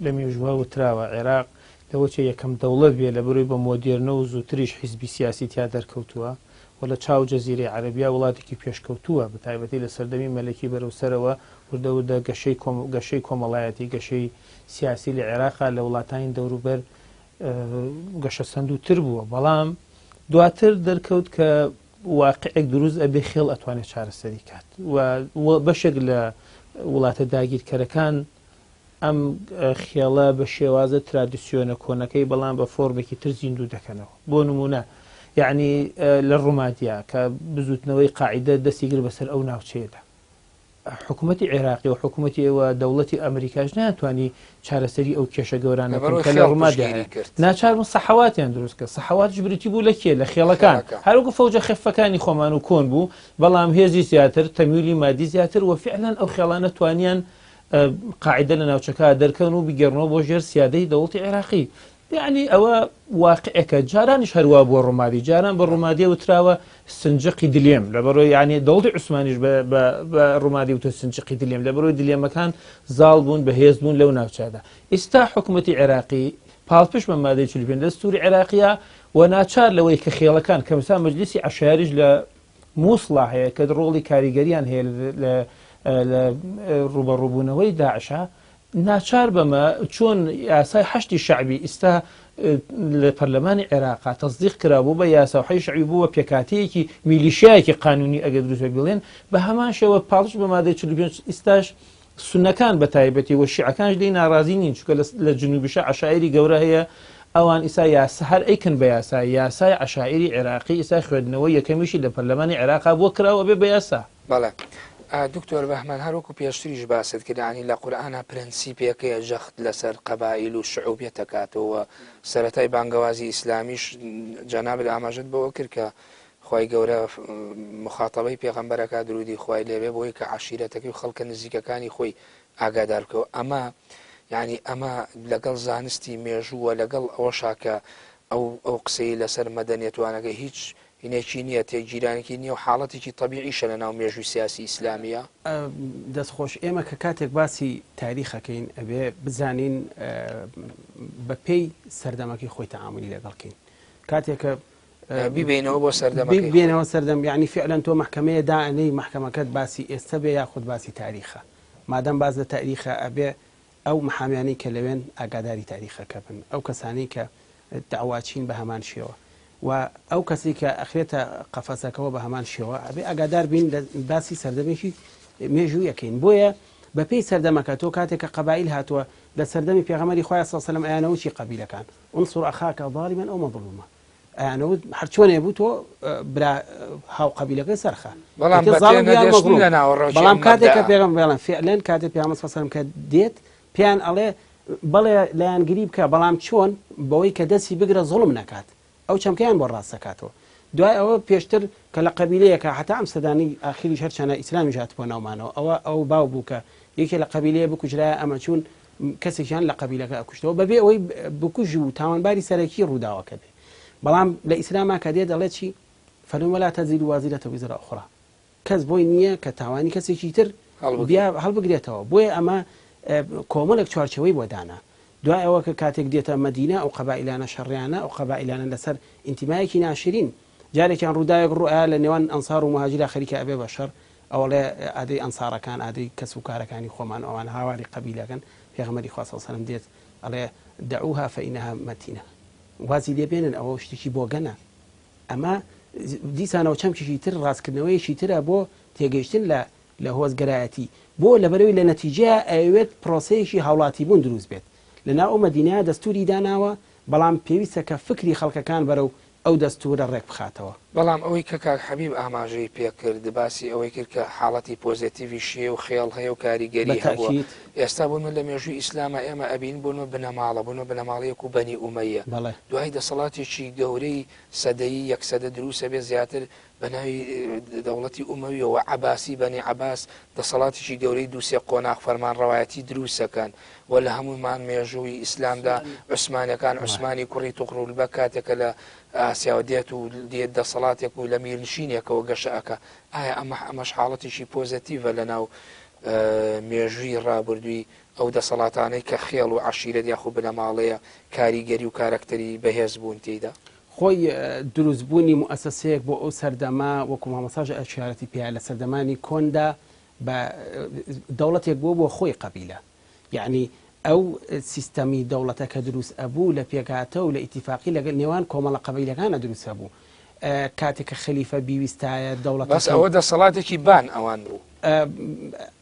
لە مێژووە وتراوە عێراق لەوەچێ یەکەم دەوڵەت بێ لە بەرۆی بە مۆدێرنە و زووتریش حیزبی سیاسی تیا دەرکەوتووە و لە چاو جەزیرەی عەرەبیا وڵاتێکی پێشکەوتووە بە تایبەتی لە سەردەمی مەلەکی بەرەو سەرەوە وردە وردە گەشەی گەشەی کۆمەڵایەتی گەشەی سیاسی لە عێراقا لە وڵاتانی دەوروبەر گەشەسەندووتر بووە بەڵام دواتر دەرکەوت کە واقعێک دروست ئەبێ خێڵ ئەتوانێت چارەسەری کات و بەشێک لە وڵاتە داگیرکەرەکان ئەم خێڵە بە شێوازە ترادیسیۆنە کۆنەکەی بەڵام بە فۆرمێکی تر زیندوو دەکەنەوە. بۆ نموونە یەعنی لە ڕومادیا کە بزووتنەوەی قاعیدە دەستی گرت بەسەر ئەو ناوچەیەدا حکوومەتی عێراقی و حکوومەتی و دەوڵەتی ئەمریکاش نەیانتوانی چارەسەری ئەو کێشە گەورانە بکەن لەبەرئەوەی کە لە خێڵ ڕومادیا پشتگیری هەیە. کرد. ناچار بوون سەحەواتیان دروست کرد. سەحەواتیش بریتی بوو لە کێ؟ لە خێڵەکان. خێڵەکان. هەروەکو فەوجە خەفەکانی خۆمان و کۆن بوو بەڵام هێزی زیاتر، تەمویلی مادی زیاتر و فیعلەن ئەو خێڵانە توانیان قاعیدە لە ناوچەکە دەرکەن و بیگێڕنەوە بۆ ژێر سیادەی دەوڵەتی عێراقی. یەعنی ئەوە واقعێکە جارانیش هەر وا بووە ڕومادی جاران بە ڕومادیە وتراوە سنجقی دلێم لەبەرەوەی یعنی دەوڵەتی عوسمانیش بە ڕومادی وتە سنجقی دلێم لەبەرەوەی دلێمەکان زاڵ بوون بەهێز بوون لەو ناوچەدا. ئیستا حکومەتی عێراقی پاڵپشت بە مادەی 45 دەستوری عێراقیە و ناچار لەوەی کە خێڵەکان کە مەسا مەجلیسی عەشایەریش لە موسڵا هەیە کە ڕۆڵی کاریگەریان هەیە لە لە ڕووبەڕووبوونەوەی داعشا ناچار بەمە چۆن یاسای حەشدی شەعبی ئیستا لە پەرلەمانی عێراقا تەسدیق کرا بوو بە یاسا و حەشدی شەعبی بوو بە پێکهاتەیەکی میلیشیایەکی قانونی ئەگەر دروست بێت بڵێن بە هەمان شێوە پاڵپشت بە مادەی 45 ئیستاش سوننەکان بە تایبەتی و شیعەکانش لێی ناڕازی نین چونکە لە جنوبیشا عەشایری گەورە هەیە ئەوان ئیسا یاسا هەر ئەیکەن بە یاسا، یاسای عەشائیری عێراقی ئیسا خوێندنەوەی یەکەمیشی لە پەرلەمانی عێراقا بۆ کرا و ئەبێ بە یاسا. بەڵێ دکتۆر بەهمەن هەر وەکو پێشتریش باست کرد یانی لە قورئانا پرەنسیپێک هەیە جەخت لەسەر قەبائیل و شعوبیەت دەکاتەوە و سەرەتای بانگەوازی ئیسلامیش جەنابت ئاماژەت بەوە کرد کە خوای گەورە مخاتەبەی پێغەمبەر ئەکات درودی خوای لێبێ بۆی کە عەشیرەتەکەی و خەڵکە نزیکەکانی خۆی ئاگادار بکەوە ئەمە یعنی ئەمە لەگەڵ زانستی مێژوو و لەگەڵ ئەوەشا کە ئەو ئەو قسەی لەسەر مەدەنیەتوانەکە هیچ هینێکی نییە تێکگیرانێکی نییە و حاڵەتێکی تەبیعیشە لە ناو مێژووی سیاسی ئیسلامیە. دەست خۆش ئێمە کە کاتێک باسی تاریخ ئەکەین ئەبێ بزانین بە پێی سەردەمەکەی خۆی تەعامولی لەگەڵ کەین کاتێک کە بیبەینەوە بۆ سەردەمەکەی خۆی. بیبەینەوە سەردەم یانی فعلەن تۆ مەحکەمەیە دائەنێی مەحکەمەکەت باسی ئێستە بێ یاخود باسی تاریخە مادام باس لە تاریخە ئەبێ ئەو محامیانەی کە لەوێن ئاگاداری تاریخەکە بن ئەو کەسانەی کە دەعواچین بە هەمان شێوە و ئەو کەسەی کە ئەخرێتە قەفەسەکەوە بە هەمان شێوە ئەبێ ئاگادار بین لە باسی سەردەمێکی مێژوویەکەین بۆیە بەپێی سەردەمەکە تۆ کاتێک کە قەبائیل هاتووە لە سەردەمی پێغەمبەری خوای صلی الله علیه و سلم ئەیانەوت چی قەبیلەکان انصر اخاک ظالما او مظلوما ئەیانەوت هەرچۆنێ بوو تۆ برا هاو قەبیلەکەی سەرخە بەڵام ئیتر بە زاڵم بوو یان تێنەگەشتن مەظلوم لە ناوەڕۆکی بەڵام ئەم کاتێک کە مەبدەئە. پێغەمبەر بەڵام فعلەن کاتێک پێغەمبەر صلی الله علیه و سلم کە دێت پێیان ئەڵێ بەڵێ لایەنگری بکە بەڵام چۆن؟ بەوەی کە دەستی بگرە زوڵم نەکات. ئەو چەمکەیان بۆ ڕاست دەکاتەوە. دوای ئەوە پێشتر کە لە قەبیلەیەکا هەتا ئەم سەدانەی ئاخیریش هەرچەنە ئیسلامیش هاتبووە ناومانەوە ئەوە ئەو باو بوو کە یەکێ لە قەبیلەیە بکوژرایە ئەمەچوون کەسێکیان لە قەبیلەکە ئەکوشتەوە بەبێ ئەوەی بکوژ و تاوانباری سەرەکی ڕووداوەکە بێ. بەڵام لە ئیسلاما کە دێ دەڵێ چی؟ فەرمووی ولا تزر وازرة وزر اخری کەس بۆی نییە کە تاوانی کەسێکی تر هەڵبگرێتەوە بۆیە ئەمە کۆمەڵێک چوارچێوەی بۆ دانا دوای ئەوە کە کاتێک دێتە مەدینە ئەو قەبائیلانە شەڕیانە ئەو قەبائیلانە لەسەر ئینتیمایەکی ناشرین جارێکیان ڕووداوێک ڕوئا لە نێوان ئەنسار و مهاجرا خەریکە ئەبێ بە شەڕ ئەوەڵێ ئادەی ئەنسارەکان ئادەی کەس و کارەکانی خۆمان ئەوان هاواری قەبیلەکەن پێغەمبەری خوا صلی الله علیه و سلم دێت ئەڵێ دعوها فإنها متینە وازی لێ بێنن ئەوە شتێکی بۆگەنە ئەمە دیسانەوە چەمکێکی تر ڕاستکردنەوەیەکی ترە بۆ تێگەیشتن لە لە هۆزگەرایەتی بۆ لەبەرەوەی لە نەتیجەیا ئەیەوێت پرۆسەیەکی هاوڵاتیبوون دروست بێت لەناو ئەو مەدینەیا دەستوری داناوە بەڵام پێویستە کە فکری خەڵکەکان بەرەو ئەو دەستورە ڕێک بخاتەوە. بەڵام ئەوەی کە کاک حەبیب ئاماژەی پێکرد باسی ئەوەی کرد کە حاڵەتی پۆزێتیڤیش هەیە و خێڵ هەیە و کاریگەری بە هەبووە تەئکید. ئێستا بۆ نمونە لە مێژووی ئیسلاما ئێمە ئەبینین بۆ نمونە بنەماڵە بۆ نمونە بنەماڵەی وەکوو بەنی ئومەیە بەڵێ. دوای دەسەڵاتێکی گەورەی سەدەیی یەک سەدە دروست ئەبێ زیاتر بە ناوی دەوڵەتی ئومەویەوە عەباسی بەنی عەباس دەسەڵاتێکی گەورەی دوو سێ قۆناغ فەرمانڕەوایەتی دروست ئەکەن و لە هەموومان مێژووی ئیسلامدا عوسمانەکان عوسمانی کوڕی توغرول بەگ کاتێک کە لە ئاسیاوە دێت و دێت دەسەڵاتێک و لە میرنشینێکەوە گەشە ئەکا ئایا ئەمە ئەمەش حاڵەتێکی پۆزەتیڤە لە ناو مێژووی ڕابردووی ئەو دەسەڵاتانەی کە خێڵ و عەشیرەت یاخو بنەماڵەیە کاریگەری و کارەکتەری بەهێز بوون تێیدا؟ خۆی دروست بوونی موئەسەسەیەک بۆ ئەو سەردەمە وەکو مامۆستاش ئەشارەتی پێیا لە سەردەمانی کۆندا بە دەوڵەتێک بووە بۆ خۆی قەبیلە یەعنی ئەو سیستەمی دەوڵەتە کە دروست ئەبوو لە پێکهاتە و لە ئیتیفاقی لەگەل نێوان کۆمەڵە قەبیلەکانە دروست ئەبوو کاتێک کە خەلیفە بیویستایە بەس دەوڵەتەکەی ئەوە دەسەڵاتێکی بان ئەوان بوو.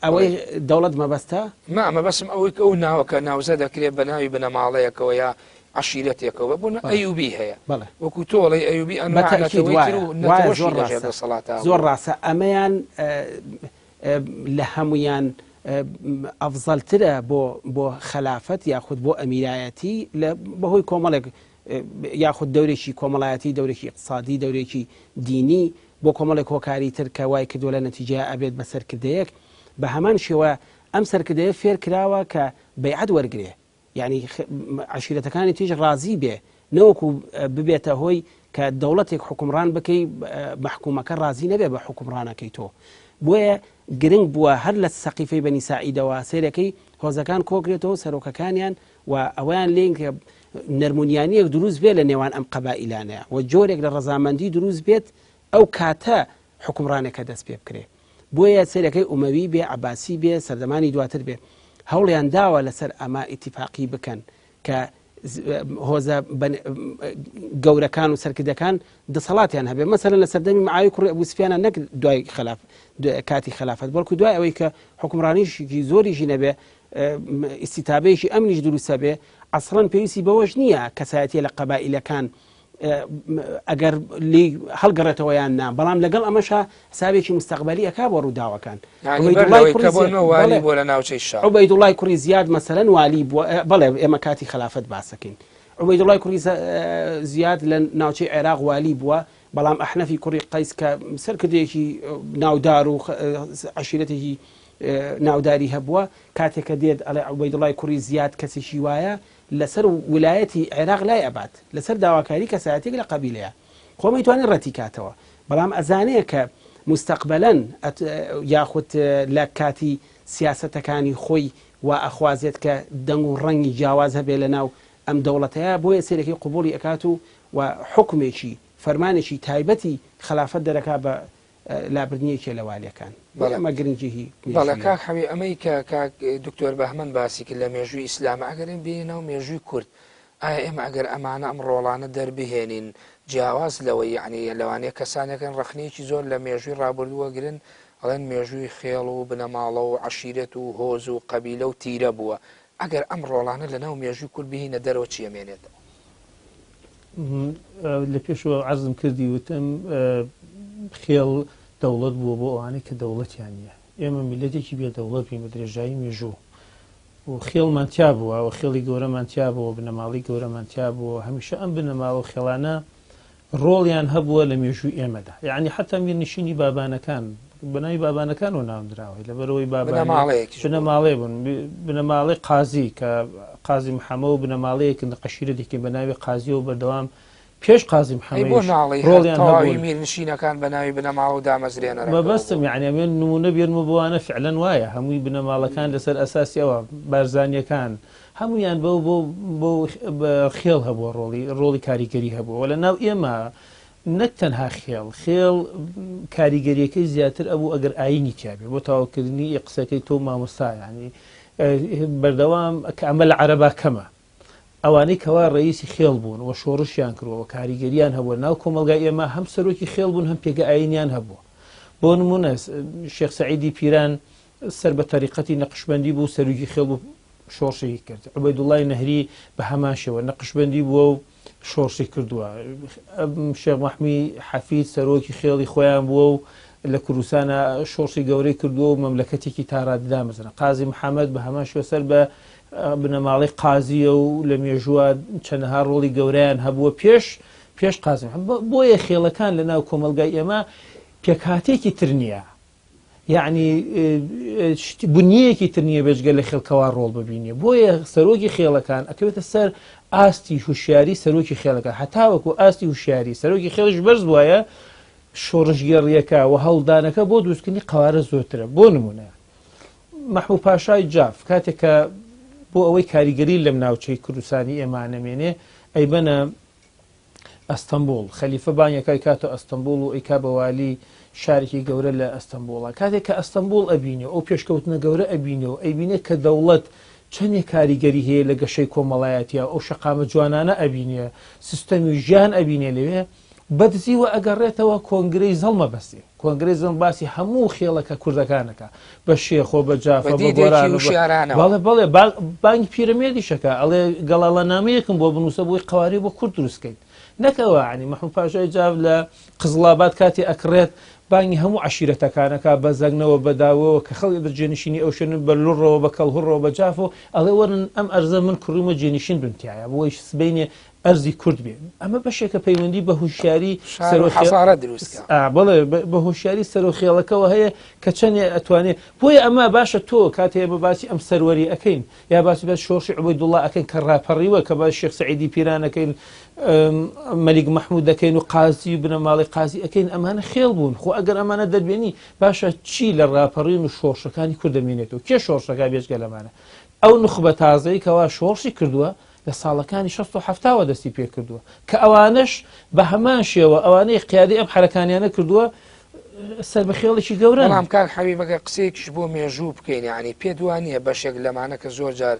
ئەوەی دەوڵەت مەبەستە؟ نا مەبەستم ئەوەی کە ئەو ناوە کە ناوزە دەکرێت بە ناوی بنەماڵەیەکەوە یا عەشیرەتێکەوە بۆ نموونە ئەیوبی هەیە وەکو تۆ ئەڵێی ئەیوبی ئەنواع بەتەئکید نەتەوەی تر وایە و وایە نەتەوەشی زۆر لەژێر ڕاستە دەسەڵاتا زۆر بووە. ڕاستە ئەمەیان لە هەموویان ئەفزەلترە بۆ بۆ خەلافەت یاخود بۆ ئەمیرایەتی لە بەهۆی کۆمەڵێک یاخود دەورێکی کۆمەڵایەتی دەورێکی ئیقتسادی دەورێکی دینی بۆ کۆمەڵێک هۆکاری تر کە وای کردووە لە نەتیجەیا ئەبێت بە سەرکردەیەک بە هەمان شێوە ئەم سەرکردەیە فێر کراوە کە بەیعەت وەرگرێ یانی عەشیرەتەکانی تریش ڕازی بێ نەوەکو ببێتە هۆی کە دەوڵەتێک حوکمڕان بکەی مەحکومەکە ڕازی نەبێ بە حوکمڕانەکەی تۆ بۆیە گرنگ بووە هەر لە سەقیفەی بەنی ساعیدەوە سەیرەکەی هۆزەکان کۆکرێتەوە سەرۆکەکانیان و ئەوەیان لێن کە نەرمونیانیەک دروست بێت لە نێوان ئەم قەبائیلانەیە و جۆرێک لە ڕەزامەندی دروست بێت ئەو کاتە حوکمڕانێکە دەست پێ بکرێ بۆیە سەیرەکەی ئومەوی بێ عەباسی بێ سەردەمانی دواتر بێ هەوڵیان داوە لەسەر ئەمە ئیتیفاقی بکەن کە هۆزە گەورەکان و سەرکردەکان دەسەڵاتیان هەبێ مەسەلەن لە سەردەمی معاوی کوڕی ئەبوو سفیانە نەک دوای خەلاف کاتی خەلافەت بەڵکو دوای ئەوەی کە حکومڕانیشی زۆریشی نەبێ ئیستیتابەیەکی ئەمنیش دروستە بێ. ئەسڵەن پێویستی بەوەش نییە کەسایەتیە لە قەبائیلەکان ئەگەر لێی هەڵگەڕێتەوە یان نا، بەڵام لەگەڵ ئەمەشا حسابێکی مستەقبەلی ئەکا بۆ ڕووداوەکان. یانی بەر لەوەی کە بۆ نوێ والی بووە لە ناوچەی شام. عوبەیدوڵای کوڕی زیاد مەسەلەن والی بووە، بەڵێ ئێمە کاتی خەلافەت باسەکەین. عوبەیدوڵای کوڕی زیاد لە ناوچەی عێراق والی بووە، بەڵام ئەحنەفی کوڕی قەیس کە سەرکردەیەکی ناودار و عەشیرەتێکی ناوداری هەبووە، کاتێک کە دێت ئەڵێ عوبەیدوڵای کوڕی زیاد کەسێکی وایە، لەسەر ولایەتی عێراق لای ئەبات لەسەر داواکاری کەسایەتیەک لە قەبیلەیە خۆ ئەیتوانی ڕەتی کاتەوە بەڵام ئەزانێ کە موستەقبەلەن یاخود لە کاتی سیاسەتەکانی خۆی وا ئەخوازێت کە دەنگ و ڕەنگی جیاواز هەبێ لە ناو ئەم دەوڵەتەیە بۆیە سەیرەکەی قبوڵی ئەکات و و حوکمێکی فەرمانێکی تایبەتی خەلافەت دەرەکا بە لابردنی یەکێ لە والیەکان. بۆیە ئەمە گرنگیی بەڵێ مێژوویە. کاک حەبیب ئەمەی کە کاک دکتۆر بەهمەن باسی کرد لە مێژووی ئیسلامە ئەگەر ئێمە بێینە ناو مێژووی کورد ئایا ئێمە ئەگەر ئەمانە ئەم ڕۆڵانە دەربهێنین جیاواز لەوەی یەعنی لەوانەیە کەسانێک هەن ڕەخنەیەکی زۆر لە مێژووی ڕابردوو ئەگرن ئەڵێن مێژووی خێڵ و بنەماڵە و عەشیرەت و هۆز و قەبیلە و تیرە بووە ئەگەر ئەم ڕۆڵانە لە ناو مێژووی کورد بهینە دەرەوە چی ئەمێنێتەوە؟ لە پێشەوە عەرزم کردی وتم خێڵ دەوڵەت بووە بۆ ئەوانەی کە دەوڵەتیان نییە ئێمە میلەتێکی بێ دەوڵەت بین بە درێژایی مێژوو و خێڵمان تیا بووە و خێڵی گەورەمان تیا بووە بنەماڵی گەورەمان تیا بووە هەمیشە ئەم بنەماڵە و خێڵانە ڕۆڵیان هەبووە لە مێژووی ئێمەدا یەعنی حەتا میرنشینی بابانەکان بەناوی بابانەکانەوە ناونراوە لەبەرئەوەی بابانە بنەماڵەیەکیش بوون. بنەماڵەیە بوون بنەماڵەی قازی کە قازی محەمە و بنەماڵەیەکن لە قەشیرەتێکین بە ناوی قازیەوە بەردەوام پێش قازی ئەی بۆ محەمەیش ناڵێی هەر ڕۆڵیان تەواوی هەبوون. میرنشینەکان بە ناوی بنەماڵە و دامەزرێنەرەکەوە مەبەستم بوون؟ یەعنی ئەمێ نموونە بێنمە بۆ وانە فعلەن وایە هەمووی بنەماڵەکان لەسەر ئەساسی ئەوە بارزانیەکان هەموویان بەو بۆ بۆ خێڵ هەبووە ڕۆڵی ڕۆڵی کاریگەری هەبووە وە لە ناو ئێمە نەک تەنها خێڵ خێڵ کاریگەریەکەی زیاتر ئەبوو ئەگەر ئاینی تیابێ بۆ تەواوکردنی قسەکەی تۆ مامۆستا یانی بەردەوام کە ئەمە لە عەرەبا کەمە ئەوانەی کەوا ڕئیسی خێڵ بوون و شۆڕشیان کردووە و کاریگەریان هەبووە ناو کۆمەڵگای ئێمە هەم سەرۆکی خێڵ بوون هەم پێگە ئاینیان هەبووە بۆ نمونە شێخ سەعیدی پیران سەر بە تەریقەتی نەقشبەندی بوو سەرۆکی خێڵ بوو شۆڕشی کرد عوبەیدوڵای نەهری بە هەمان شێوە نەقشبەندی بووە و شۆڕشی کردووە شێخ مەحمی حەفید سەرۆکی خێڵی خۆیان بووە و لە کوردستانە شۆڕشی گەورەی کردووە و مەملەکەتێکی تا ڕادە دامەزرا قازی محەممەد بە هەمان شێوە سەر بە بنەماڵەی قازیە و لە مێژووە چەندەها ڕۆڵی گەورەیان هەبووە پێش پێش قازی بۆیە خێڵەکان لە ناو کۆمەڵگای ئێمە پێکهاتێکی تر نییە یەعنی بنیەیەکی تر نییە بێجگە لە خێڵ کەوا ڕۆڵ ببینێ بۆیە سەرۆکی خێڵەکان ئەکەوێتە سەر ئاستی هوشیاری سەرۆکی خێڵەکە هەتاوەکو ئاستی هوشیاری سەرۆکی خێڵیش بەرز وایە شۆڕشگێڕیەکە و هەوڵدانەکە بۆ دروستکردنی قەوارە زۆرترە بۆ نمونە مەحموو پاشای جاف کاتێک کە بۆ ئەوەی کاریگەری لەم ناوچەی کوردستانی ئێمە نەمێنێ ئەیبەنە ئەستەنبوڵ، خەلیفە بانگێک ئەیکاتە ئەستەنبوڵ و ئەیکا بە والی شارێکی گەورە لە ئەستەنبوڵا. کاتێک کە ئەستەنبوڵ ئەبینێ و ئەو پێشکەوتنە گەورە ئەبینێ و ئەیبینێ کە دەوڵەت چەندێ کاریگەری هەیە لە گەشەی کۆمەڵایەتیا و ئەو شەقامە جوانانە ئەبینێ، سیستەمی ژیان ئەبینێ لەوێ، بەدزیوە ئەگەڕێتەوە کۆنگرەی زەڵم ئەبەستێ. کۆنگرەی زەڵم باسی هەموو خێڵەکە کوردەکان ئەکا. بە شێخ و بە جاف بە و بە دیدێکی گۆران و بە وشیارانەوە. بەڵێ بەڵێ بانگی پیرەمێردیش ئەکا ئەڵێ گەڵاڵەنامەیەکم بۆ بنووسە بۆی قەوارەی بۆ کورد دروست کەین. نەک ئەوە یانی مەحموود پاشای جاف لە قزڵاباد کاتێ ئەکڕێت بانگی هەموو عەشیرەتەکان ئەکا بە زەنگنەوە بە داوەوە کە خەڵکی بە جێنشینی ئەو شوێنن بە لوڕەوە بە کەڵهوڕەوە بە جافەوە ئەڵێ وەرن ئەم ئەرزە من کڕیومە جێنشین بم تیایا بۆی سبەینێ ئەرزی کورد بێ ئەمە بەشێکە پەیوەندی بە هوشیاری شار و حەزارە دروست کە. بەڵێ بە هۆشیاری سەرۆک خێڵەکەوە هەیە کە چەندێ ئەتوانێ بۆیە ئەمە باشە تۆ کاتێ ئێمە باسی ئەم سەروەری ئەکەین یا باسی بە شۆڕشی عوبەیدوڵڵا ئەکەین کە ڕاپەڕیوە کە باسی شێخ سەعیدی پیران ئەکەین مەلیک مەحموود دەکەین و قازی و بنەماڵەی قازی ئەکەین ئەمانە خێڵ بوون خۆ ئەگەر ئەمانە دەربێنی باشە چی لە ڕاپەڕین و شۆڕشەکانی کورد دەمێنێتەوە کێ شۆڕشەکە بێجگە لەمانە ئەو نوخبە تازەی کەوا شۆڕشی کردووە لە ساڵەکانی شەست و حەفتاوە دەستی پێکردووە کە ئەوانەش بە هەمان شێوە ئەوانەی قیادەی ئەم حەرەکانیانە کردووە سەر بە خێڵێکی گەورەن. بەڵام کاک حەبیب ئەگەر قسەیەکیش بۆ مێژوو بکەین یانی پێت وا نییە بەشێک لەمانە کە زۆر جار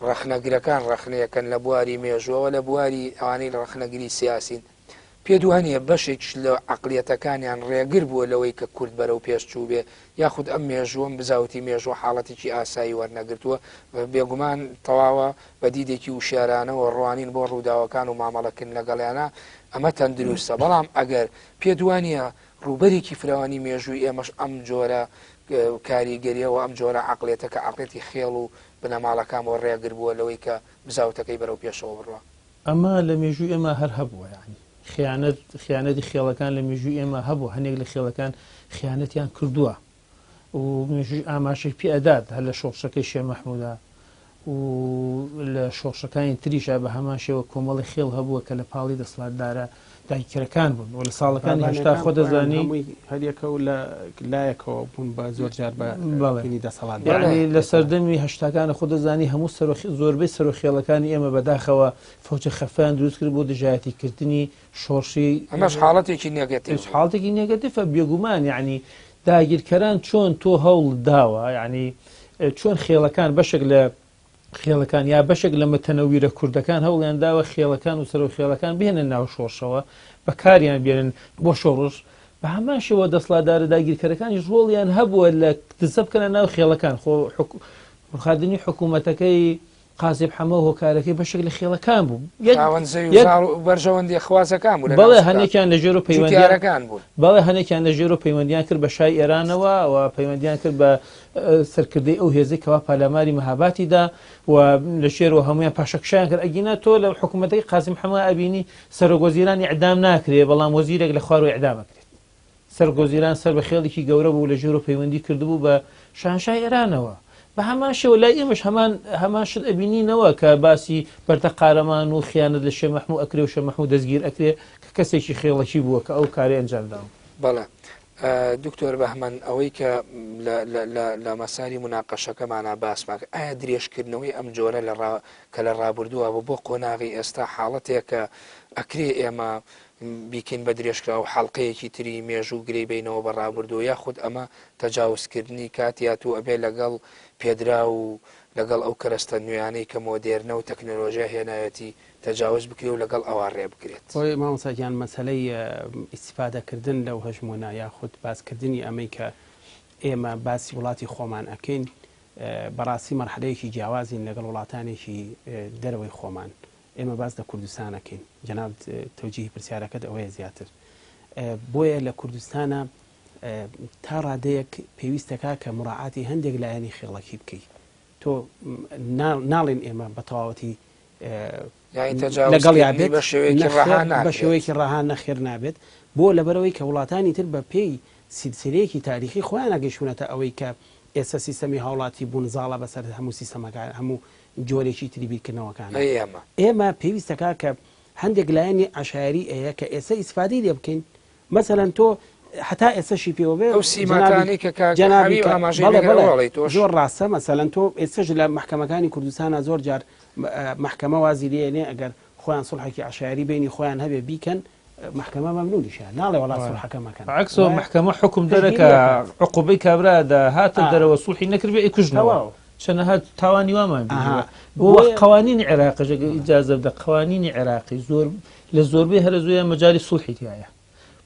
ڕەخنەگرەکان ڕەخنەیەکەن لە بواری مێژووەوە لە بواری ئەوانەی ڕەخنەگری سیاسین. پێت وانیە بەشێکیش لە عەقڵیەتەکانیان ڕێگر بووە لەوەی کە کورد بەرەو پێش چووبێ یاخود ئەم مێژووە ئەم بزاوتی مێژووە حاڵەتێکی ئاسایی وەرنەگرتووە؟ بێگومان تەواوە بە دیدێکی وشیارانەوە ڕوانین بۆ ڕووداوەکان و مامەڵەکردن لەگەڵیانا ئەمە تەندروستە بەڵام ئەگەر پێت وانیە ڕووبەرێکی فراوانی مێژووی ئێمەش ئەم جۆرە کاریگەریە و ئەم جۆرە عەقڵیەتە کە عەقڵیەتی خێڵ و بنەماڵەکان بۆ ڕێگر بووە لەوەی کە بزاوتەکەی بەرەو پێشەوە بڕوا؟ ئەمە لە مێژووی ئێمە هەر هەبووە یانی خیانەت خیانەتی خێڵەکان لە مێژووی ئێمە هەبوو هەنێک لە خێڵەکان خیانەتیان کردووە و مێژووی ئاماژەی پێ ئەدات هەر لە شۆڕشەکەی شێ مەحمودا و لە شۆڕشەکانی تریشا بە هەمان شێوە کۆمەڵی خێڵ هەبووە کە لە پاڵی دەسەڵاتدارە داگیرکەرەکان بوون و لە ساڵەکانی 80 بابانەکان خۆ خۆیان دەزانی هەمووی هەریەکە و لە لایەکەوە بوون بە زۆر جار بە بەڵێ تینی دەسەڵات یعنی بەرامبەر لە پێکەوە. سەردەمی هەشتاکانە خۆ دەزانی هەموو سەرۆ زۆربەی سەرۆ خێڵەکانی ئێمە بەداخەوە فەوجە خەفەیان دروست کرد بۆ دژایەتی کردنی شۆڕشی ئەمەش حاڵەتێکی نێگەتیڤ بوو. حاڵەتێکی نێگەتیفە بێگومان یعنی داگیرکەران چۆن تۆ هەوڵت داوە یعنی چۆن خێڵەکان بەشێک لە خێڵەکان یا بەشێک لە متەنەویرە کوردەکان هەوڵیان داوە خێڵەکان و سەرۆک خێڵەکان بهێنە ناو شۆڕشەوە بەکاریان بێنن بۆ شۆڕش بە هەمان شێوە دەسڵاتدارە داگیرکەرەکانیش ڕۆڵیان هەبووە لە دزە بکەنە ناو خێڵەکان خۆ ڕوخاندنی حکوومەتەکەی قازی حەمە هۆکارەکەی بەشێک لە خێڵەکان بوو خاوەن زەوی و زاڵ و بەرژەوەندیە خوازەکان بوو لە بەڵێ ناوچەکان. هەنێکیان لە ژێر و پەیوەندیان جوتیارەکان بوون. بەڵێ هەنێکیان لە ژێر و پەیوەندیان کرد بە شای ئێرانەوە و پەیوەندیان کرد بە سەرکردەی ئەو هێزەی کەوا پالاماری مەهاباتی دا و لە ژێرەوە هەموویان پاشەکشەیان کرد ئەگینا تۆ لە حکوومەتەکەی قازی محەممەد ئەبینی سەرۆک وەزیران ئیعدام ناکرێ بەڵام وەزیرێک لە خوارەوە ئیعدام ئەکرێت سەرۆک وەزیران سەر بە خێڵێکی گەورە بوو لە ژێرەوە پەیوەندی کردبوو بە شاهنشای ئێرانەوە بە هەمان شێوە لای ئێمەش هەمان هەمان شت ئەبینینەوە کە باسی بەردە قارەمان و خیانەت لە شێ مەحموو ئەکرێ و شێ مەحموو دەستگیر ئەکرێ کە کەسێکی خێڵەکی بووە کە ئەو کارەی ئەنجام داوە. بەڵێ دکتۆر بەهمەن ئەوەی کە لە مەساری موناقەشەکەمانا باسمان کرد ئایا درێژکردنەوەی ئەم جۆرە لە کە لە ڕابردووە بوو بۆ قۆناغی ئێستا حاڵەتێکە ئەکرێ ئێمە بیکەین بە درێژکراو حەڵقەیەکی تری مێژوو گرێی بەینەوە بە ڕابردوو یاخود ئەمە تەجاوزکردنی کاتیات و ئەبێ لەگەڵ پێدراو و لەگەڵ ئەو کەرەستە نوێیانەی کە مۆدێرنە و تەکنەلۆژیا هێناوێتی تەجاوز بکرێ و لەگەڵ ئەوا ڕێ بکرێت. خۆی مامۆستا گیان مەسەلەی ئیستیفادە کردن لەو هەژموونە یاخود باس کردنی ئەمەی کە ئێمە باسی وڵاتی خۆمان ئەکەین بەڕاستی مەرحەلەیەکی جیاوازین لەگەڵ وڵاتانێکی دەرەوەی خۆمان ئێمە باس لە کوردستان ئەکەین جەنابت تەوجیهی پرسیارەکەت ئەوەیە زیاتر بۆیە لە کوردستانە تا ڕادەیەک پێویستەکە کە مراعاتی هەندێک لایەنی خێڵەکی بکەی تۆ ناڵێن ئێمە بە تەواوەتی لەگەڵیا بێت بە شێوەیەکی ڕەها نەخێر نابێت بۆ لەبەرەوەی کە وڵاتانی تر بە پێی سیلسلەیەکی تاریخی خۆیان گەیشتوونەتە ئەوەی کە ئێستا سیستەمی هاوڵاتی بوون زاڵە بەسەر هەموو سیستەمەکان هەموو جۆرێکی تری بیرکردنەوەکانە. ئێمە. ئێمە پێویستەکا کە هەندێک لایەنی عەشایەری ەیە کە ئێستا ئیسفادەی لێ بکەین مەسەلەن تۆ هەتا ئێستەشی پێوە بێ ئەو سیماتانەی کە کاک جەنابی حەبیب کە ئاماژەی بەڵێ پێ کرد بەڵێ ئەوە ئەڵێی تۆش؟ زۆر ڕاستە مەسەلەن تۆ ئێستەش لە مەحکەمەکانی کوردستانا زۆر جار مەحکەمە وازی لێ ئەنێ ئەگەر خۆیان سوڵحێکی عەشایەری بەینی خۆیان هەبێ بیکەن مەحکەمە مەمنونیشە ناڵێ وەڵا سوڵحەکە مەکەن عەکسەوە وایە مەحکەمە حوکم دەرەکا پشتگیری ئەکات. عقوبەی کابرا ئەدا هاتە ئا. دەرەوە سوڵحی نەکردبێ ئەیکوژنەوە تەواو. چەنەها تاوانی وامان ئەها بینیوە بۆ وەخت بۆیە قەوانینی عێراقیش ئەگەر ئیجازە بدە قەوانینی عێراقی زۆر لە زۆربەی هەرە زۆریان مەجالی سوڵحی تیایە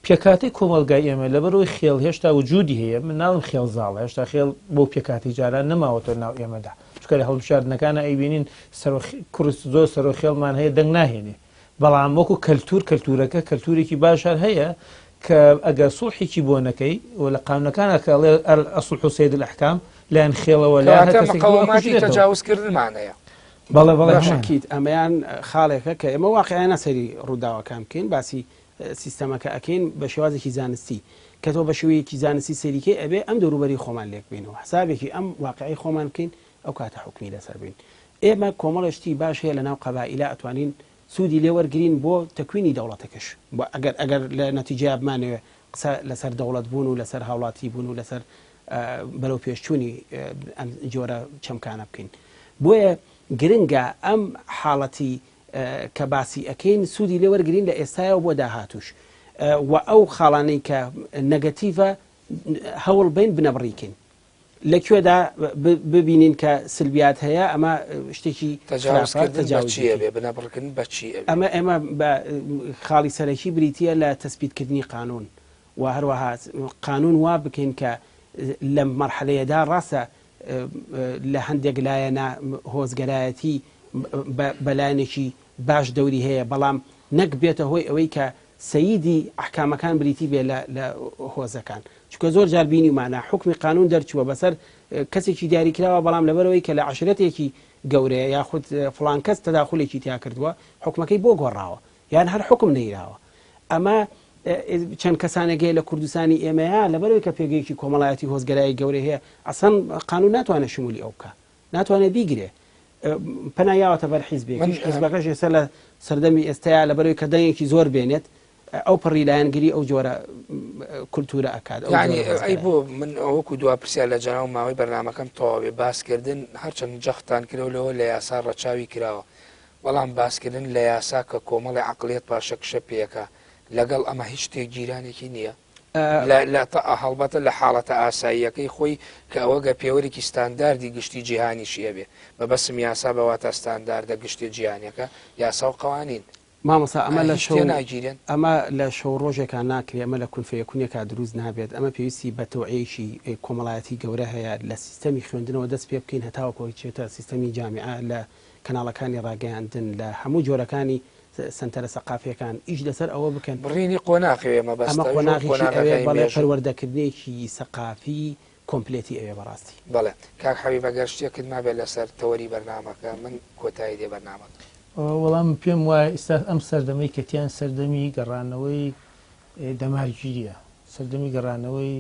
پێکهاتەی کۆمەڵگای ئێمە لەبەرئەوەی خێڵ هێشتا وجودی هەیە، من ناڵێم خێڵ زاڵە، هێشتا خێڵ بەو پێکهاتەی جاران نەماوەتەوە ناو ئێمەدا، چونکە لە هەڵبژاردنەکانا ئەیبینین سەرۆک کوڕی زۆر سەرۆک خێڵمان هەیە دەنگ ناهێنێ، بەڵام وەکو کەلتور کەلتورەکە کەلتورێکی باش هەر هەیە کە ئەگەر سوڵحێکی بۆ نەکەی و لە قانونەکانا کە ئەڵێ الصلح سید الاحکام لایەن خێڵەوە لایەن هەر کەواتە کەسێکی بۆ مقەوەماتی ئەکوژرێتەوە. تەجاوزکردنمان هەیە. بەڵێ بەڵێ باشە هەمانە. کیت ئەمەیان خاڵێکە کە ئێمە واقیعانە سەیری ڕووداوەکان بکەین باسی سیستەمەکە ئەکەین بە شێوازێکی زانستی، کە تۆ بە شێوەیەکی زانستی سەیری کەی ئەبێ ئەم دەوروبەری خۆمان لێک بینەوە حسابێکی ئەم واقعی خۆمان بکەین ئەو کاتە حوکمی لەسەر بین. ئێمە کۆمەڵێ شتی باش هەیە لەناو قەبائیلا ئەتوانین سوودی لێ وەرگرین بۆ تەکوینی دەوڵەتەکەش بۆ ئەگەر ئەگەر لە نەتیجەیا بمانەوێ قسە لەسەر دەوڵەت بوون و لەسەر هاوڵاتی بوون و لەسەر بەرەو پێشچوونی ئەم جۆرە چەمکانە بکەین. بۆیە گرنگە ئەم حاڵەتی کە باسی ئەکەین سوودی لێ وەرگرین لە ئێستایەوە بۆ داهاتووش و ئەو خاڵانەی کە نەگەتیڤە هەوڵ بەین بنەبڕی کەین. لە کوێدا ببینین کە سلبیات هەیە ئەمە شتێکی تەجاوزکردن بە چی ئەبێ؟ بنەبڕکردن بە چی ئەبێ؟ ئەمە ئێمە بە خاڵی سەرەکی بریتییە لە تەسبیتکردنی قانوون و هەروەها قانوون وا بکەین کە لەم مەرحەلەیەدا ڕاستە لە هەندێک لایەنە هۆزگەرایەتی بە لایەنێکی باش دەوری هەیە بەڵام نەک بێتە هۆی ئەوەی کە سەیدی ئەحکامەکان بریتی بێ لە لە هۆزەکان چونکە زۆر جار بینیومانە حوکمی قانون دەرچووە بەسەر کەسێکی دیاریکراوە بەڵام لەبەرئەوەی کە لە عەشرەتێکی گەورەیە یاخود فڵان کەس تەداخولێکی تیا کردووە حوکمەکەی بۆ گۆڕاوە یان هەر حوکم نەیراوە ئەمە چەند کەسانێک هەیە لە کوردستانی ئێمەیە لەبەرئەوەی کە پێگەیەکی کۆمەڵایەتی هۆزگەرایی گەورەی هەیە ئەسڵەن قانون ناتوانێت شمولی ئەو بکا ناتوانێت بیگرێ پەنا یاوەتە بەر حیزبێکیش حیزبەکەش ئێستا لە سەردەمی ئێستایا لەبەرەوەی کە دەنگێکی زۆر بێنێت ئەو پەڕی لایەنگری ئەو جۆرە کولتورە ئەکات یعنی ئەی بۆ من وەکو دوا پرسیار لە جەناو ماوەی بەرنمەکەم تەواوێ باسکردن هەرچەند جەختان کرەوە لەوە لە یاسا ڕەچاوی کراوە بەڵام باسکردن لە یاسا کە کۆمەڵی عقلیت پاشەکشە پێەکە لەگەڵ ئەمە هیچ تێکگیرانێکی نییە لە هەڵبەتە لە حاڵەتە ئاساییەکەی خۆی کە ئەوە گەر پێوەرێکی ستانداردی گشتی جیهانیشی هەبێ، مەبەستم یاسا بە واتا ستانداردە گشتیە جیهانیەکە، یاسا و قەوانین. مامۆستا ئەمە ئایا لە هیچ شەو تێناگیرێن؟ ئەمە لە شەو ڕۆژێکا ناکرێ، ئەمە لە کون فەیەکونێکا دروست نابێت، ئەمە پێویستی بە تەوعیەیەکی کۆمەڵایەتی گەورە هەیە، لە سیستەمی خوێندنەوە دەست پێ بکەین هەتاوەکو ئەچێتە سیستەمی جامیعە، لە کەناڵەکانی ڕاگەیاندن، لە هەموو جۆرەکانی سەنتەرە سەقافیەکان ئیش لەسەر ئەوە بکەن. بڕینی قۆناغی ئەوێ مەبەستە، ئەمە ئەویش وەک قۆناغێکی ئەوێ قۆناغەکانی بەڵێ مێژوو. پەروەردەکردنێکی سەقافی کۆمپلێتی ئەوێ بەڕاستی. بەڵێ کاک حەبیب ئەگەر شتێکت مابێت لەسەر تەوەری بەرنامەکە من کۆتایی دێ بەرنامەکە. وەڵا من پێم وایە ئیستا ئەم سەردەمەی کە تیان سەردەمی گەڕانەوەی دەمارگیریە سەردەمی گەڕانەوەی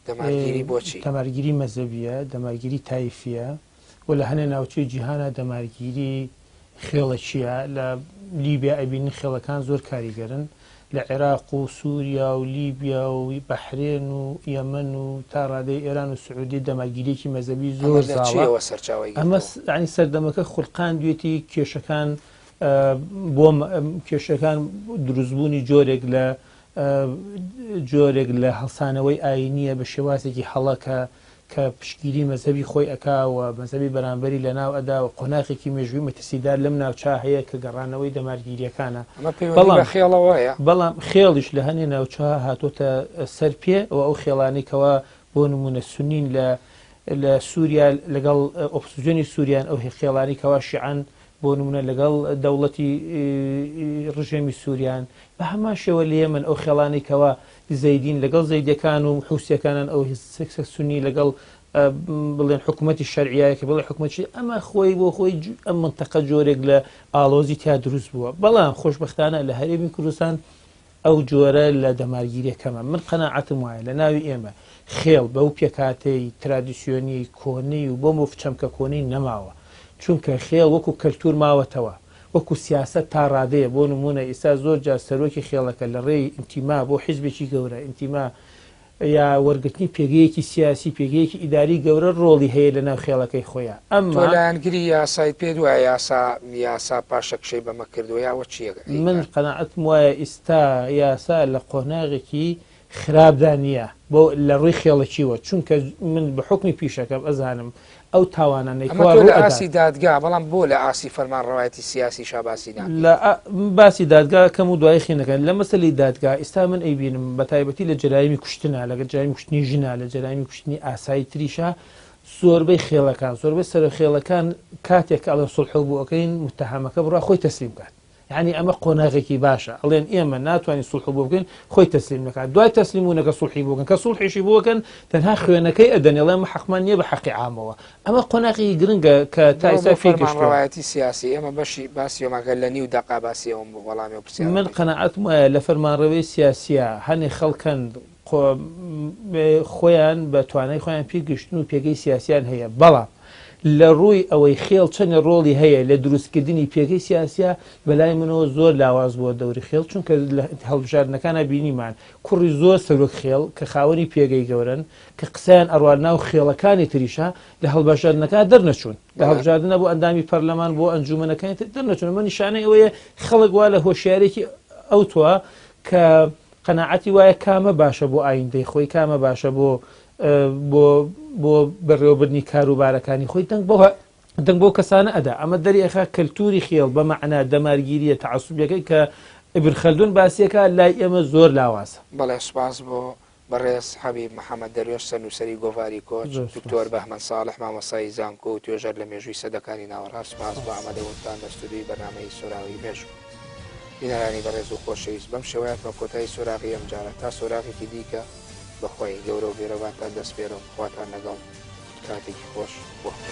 دەمارگیری بۆچی؟ دەمارگیری مەزەبیە دەمارگیری تایفیە و لە هەنێ ناوچەی جیهانا دەمارگیری خێڵەکییە، لە لیبیا ئەبینین خێڵەکان زۆر کاریگەرن، لە عێراق و سوریا و لیبیا و بەحرێن و یەمەن و تا ڕادەی ئێران و سعودیە دەمارگیرییەکی مەزەبی ئەمە زۆر لە زاڵە. چییەوە سەرچاوەی ئەمە گرتووە؟ یانی سەردەمەکە خولقاندوێتی کێشەکان بۆ کێشەکان دروستبوونی جۆرێک لە جۆرێک لە هەڵسانەوەی ئایینییە بە شێوازێکی هەڵە کە کە پشتگیری مەزهەبی خۆی ئەکا و مەزهەبی بەرامبەری لەناو ئەدا و قۆناغێکی مێژووی مەترسیدار لەم ناوچە هەیە کە گەڕانەوەی دەمارگیرییەکانە. ئەمە پەیوەندی بەڵام بە خێڵەوە هەیە؟ بەڵام خێڵیش لە هەنێ ناوچە هاتۆتە سەر پێ و ئەو خێڵانەی کەوا بۆ نموونە سونین لە لە سووریا لەگەڵ ئۆپسزیۆنی سووریان ئەو خێڵانەی کەوا شیعەن بۆ نموونە لەگەڵ دەوڵەتی ڕژێمی سووریان بە هەمان شێوە لە یەمەن ئەو خێڵانەی کەوا زەیدین لەگەڵ زەیدیەکان و حوسیەکانن ئەو سونی لەگەڵ بڵێن حکوومەتی شەرعیە کە بڵێ حکوومەتی ئەمە خۆی بۆ خۆی ئەم منتەقە جۆرێک لە ئاڵۆزی تیا دروست بووە بەڵام خۆشببختانە لە هەرێمی کوردستان ئەو جۆرە لە دەمارگیریە کەمە من قەناعەتم وایە لە ناوی ئێمە خێڵ بەو پێکاتەی ترادیسیۆنی کۆنی و بۆ مۆف چەمکە کۆنی نەماوە چونکە خێڵ وەکو کەلتور ماوەتەوە وەکو سیاسەت تا ڕادەیە بۆ نموونە ئیستا زۆر جار سەرۆکی خێڵەکە لە ڕێی ئینتیما بۆ حیزبێکی گەورە ئینتیما یا وەرگرتنی پێگەیەکی سیاسی پێگەیەکی ئیداری گەورە ڕۆڵی هەیە لە ناو خێڵەکەی خۆیا تۆ ئەمما لایەنگری یاسای پێت وایە یاسا یاسا پاشەکشەی بەمە کردووە یا وە چییە من ئەیکات؟ قەناعەتم وایە ئیستا یاسا لە قۆناغێکی خراپدا نییە بۆ لە ڕووی خێڵەکیوە چونکە من بە حوکمی پیشەکەم ئەزانم ئەو تاوانانەی ئەمە کەوا تۆ لە ڕوو ئاستی ئەدات. دادگا بەڵام بۆ لە ئاستی فەرمانڕەوایەتی سیاسیشا باسی لە ناکەیت؟ باسی دادگا کەم و دوایی خینەکەن لە مەسەلەی دادگا ئیستا من ئەیبینم بە تایبەتی لە جەرایمی کوشتنا لە جەرایمی کوشتنی ژنا لە جەرایمی کوشتنی ئاسایی تریشا زۆربەی خێڵەکان زۆربەی سەرۆک خێڵەکان کاتێک کە ئەڵێن سوڵح بۆ ئەکەین موتەهەمەکە بڕا خۆی تەسلیم کات. یەعنی ئەمە قۆناغێکی باشە ئەڵێن ئێمە ناتوانین سوڵح بۆ بکەین خۆی تەسلیم نەکات دوای تەسلیم بوونەکە سوڵحی بۆ بکەن کە سوڵحیشی بۆ بکەن تەنها خوێنەکەی ئەدەن ئەڵێن ئەمە حەقمان نییە بە حەقی عامەوە ئەمە قۆناغێکی گرنگە کە تا بڕۆ ئێستا بۆ پێی گەشتووە. فەرمانڕەوایەتی سیاسی ئێمە بەشی باسی ئەومان کرد لە نیو دەقا باسی ئەوەم بوو وەڵامی ئەو پرسیارەم من پێ. قەناعەتم وایە لە فەرمانڕەوەی سیاسییا هەنێ خەڵک هەن خۆیان بە توانای خۆیان پێ گەشتن و پێگەی سیاسیان هەیە بەڵام لە ڕووی ئەوەی خێڵ چەنێ ڕۆڵی هەیە لە دروستکردنی پێگەی سیاسیا بەلای منەوە زۆر لاواز بووە دەوری خێڵ چونکە لە هەڵبژاردنەکانا بینیمان کوڕی زۆر سەرۆک خێڵ کە خاوەنی پێگەی گەورەن کە قسەیان ئەڕوا ناو خێڵەکانی تریشا لە هەڵبژاردنەکان دەرنەچوون لە هەڵبژاردنە بۆ ئەندامی پەرلەمان بۆ ئەنجومەنەکانی تر دەرنەچوون ئەمە نیشانەی ئەوەیە خەڵک وا لە هۆشیارێکی ئەوتوە کە قەناعەتی وایە کامە باشە بۆ ئایندەی خۆی کامە باشە بۆ بۆ بۆ بەڕێوەبردنی کاروبارەکانی خۆی دەنگ بۆ دەنگ بەو کەسانە ئەدا. ئەمە دەری ئەخا کەلتوری خێڵ بە مەعنا دەمارگیرییە تەعەسوبیەکەی کە ئیبن خەلدون باسیەکا لای ئێمە زۆر لاوازە. بەڵێ سوپاس بۆ بەڕێز حەبیب محەمەد دەروێش سەرنووسەری گۆڤاری کۆچ، زۆر سوپاس. دکتۆر بەهمەن ساڵح مامۆستای زانکۆ و توێژەر لە مێژووی سەدەکانی ناوەڕاست سوپاس بۆ ئامادەبوونتان لە ستۆدیۆی بەرنامەی سۆراغی مێژوو. بینەرانی بەڕێز و خۆشەویست بەم شێوەیە هاتمە کۆتایی سۆراغی ئەمجارە تا سۆراغێکی دیکە بە خوای گەورە و مێرەبانتان دەسپێرم خواتان لەگەڵ. کاتێکی خۆش بۆ هەمووتان.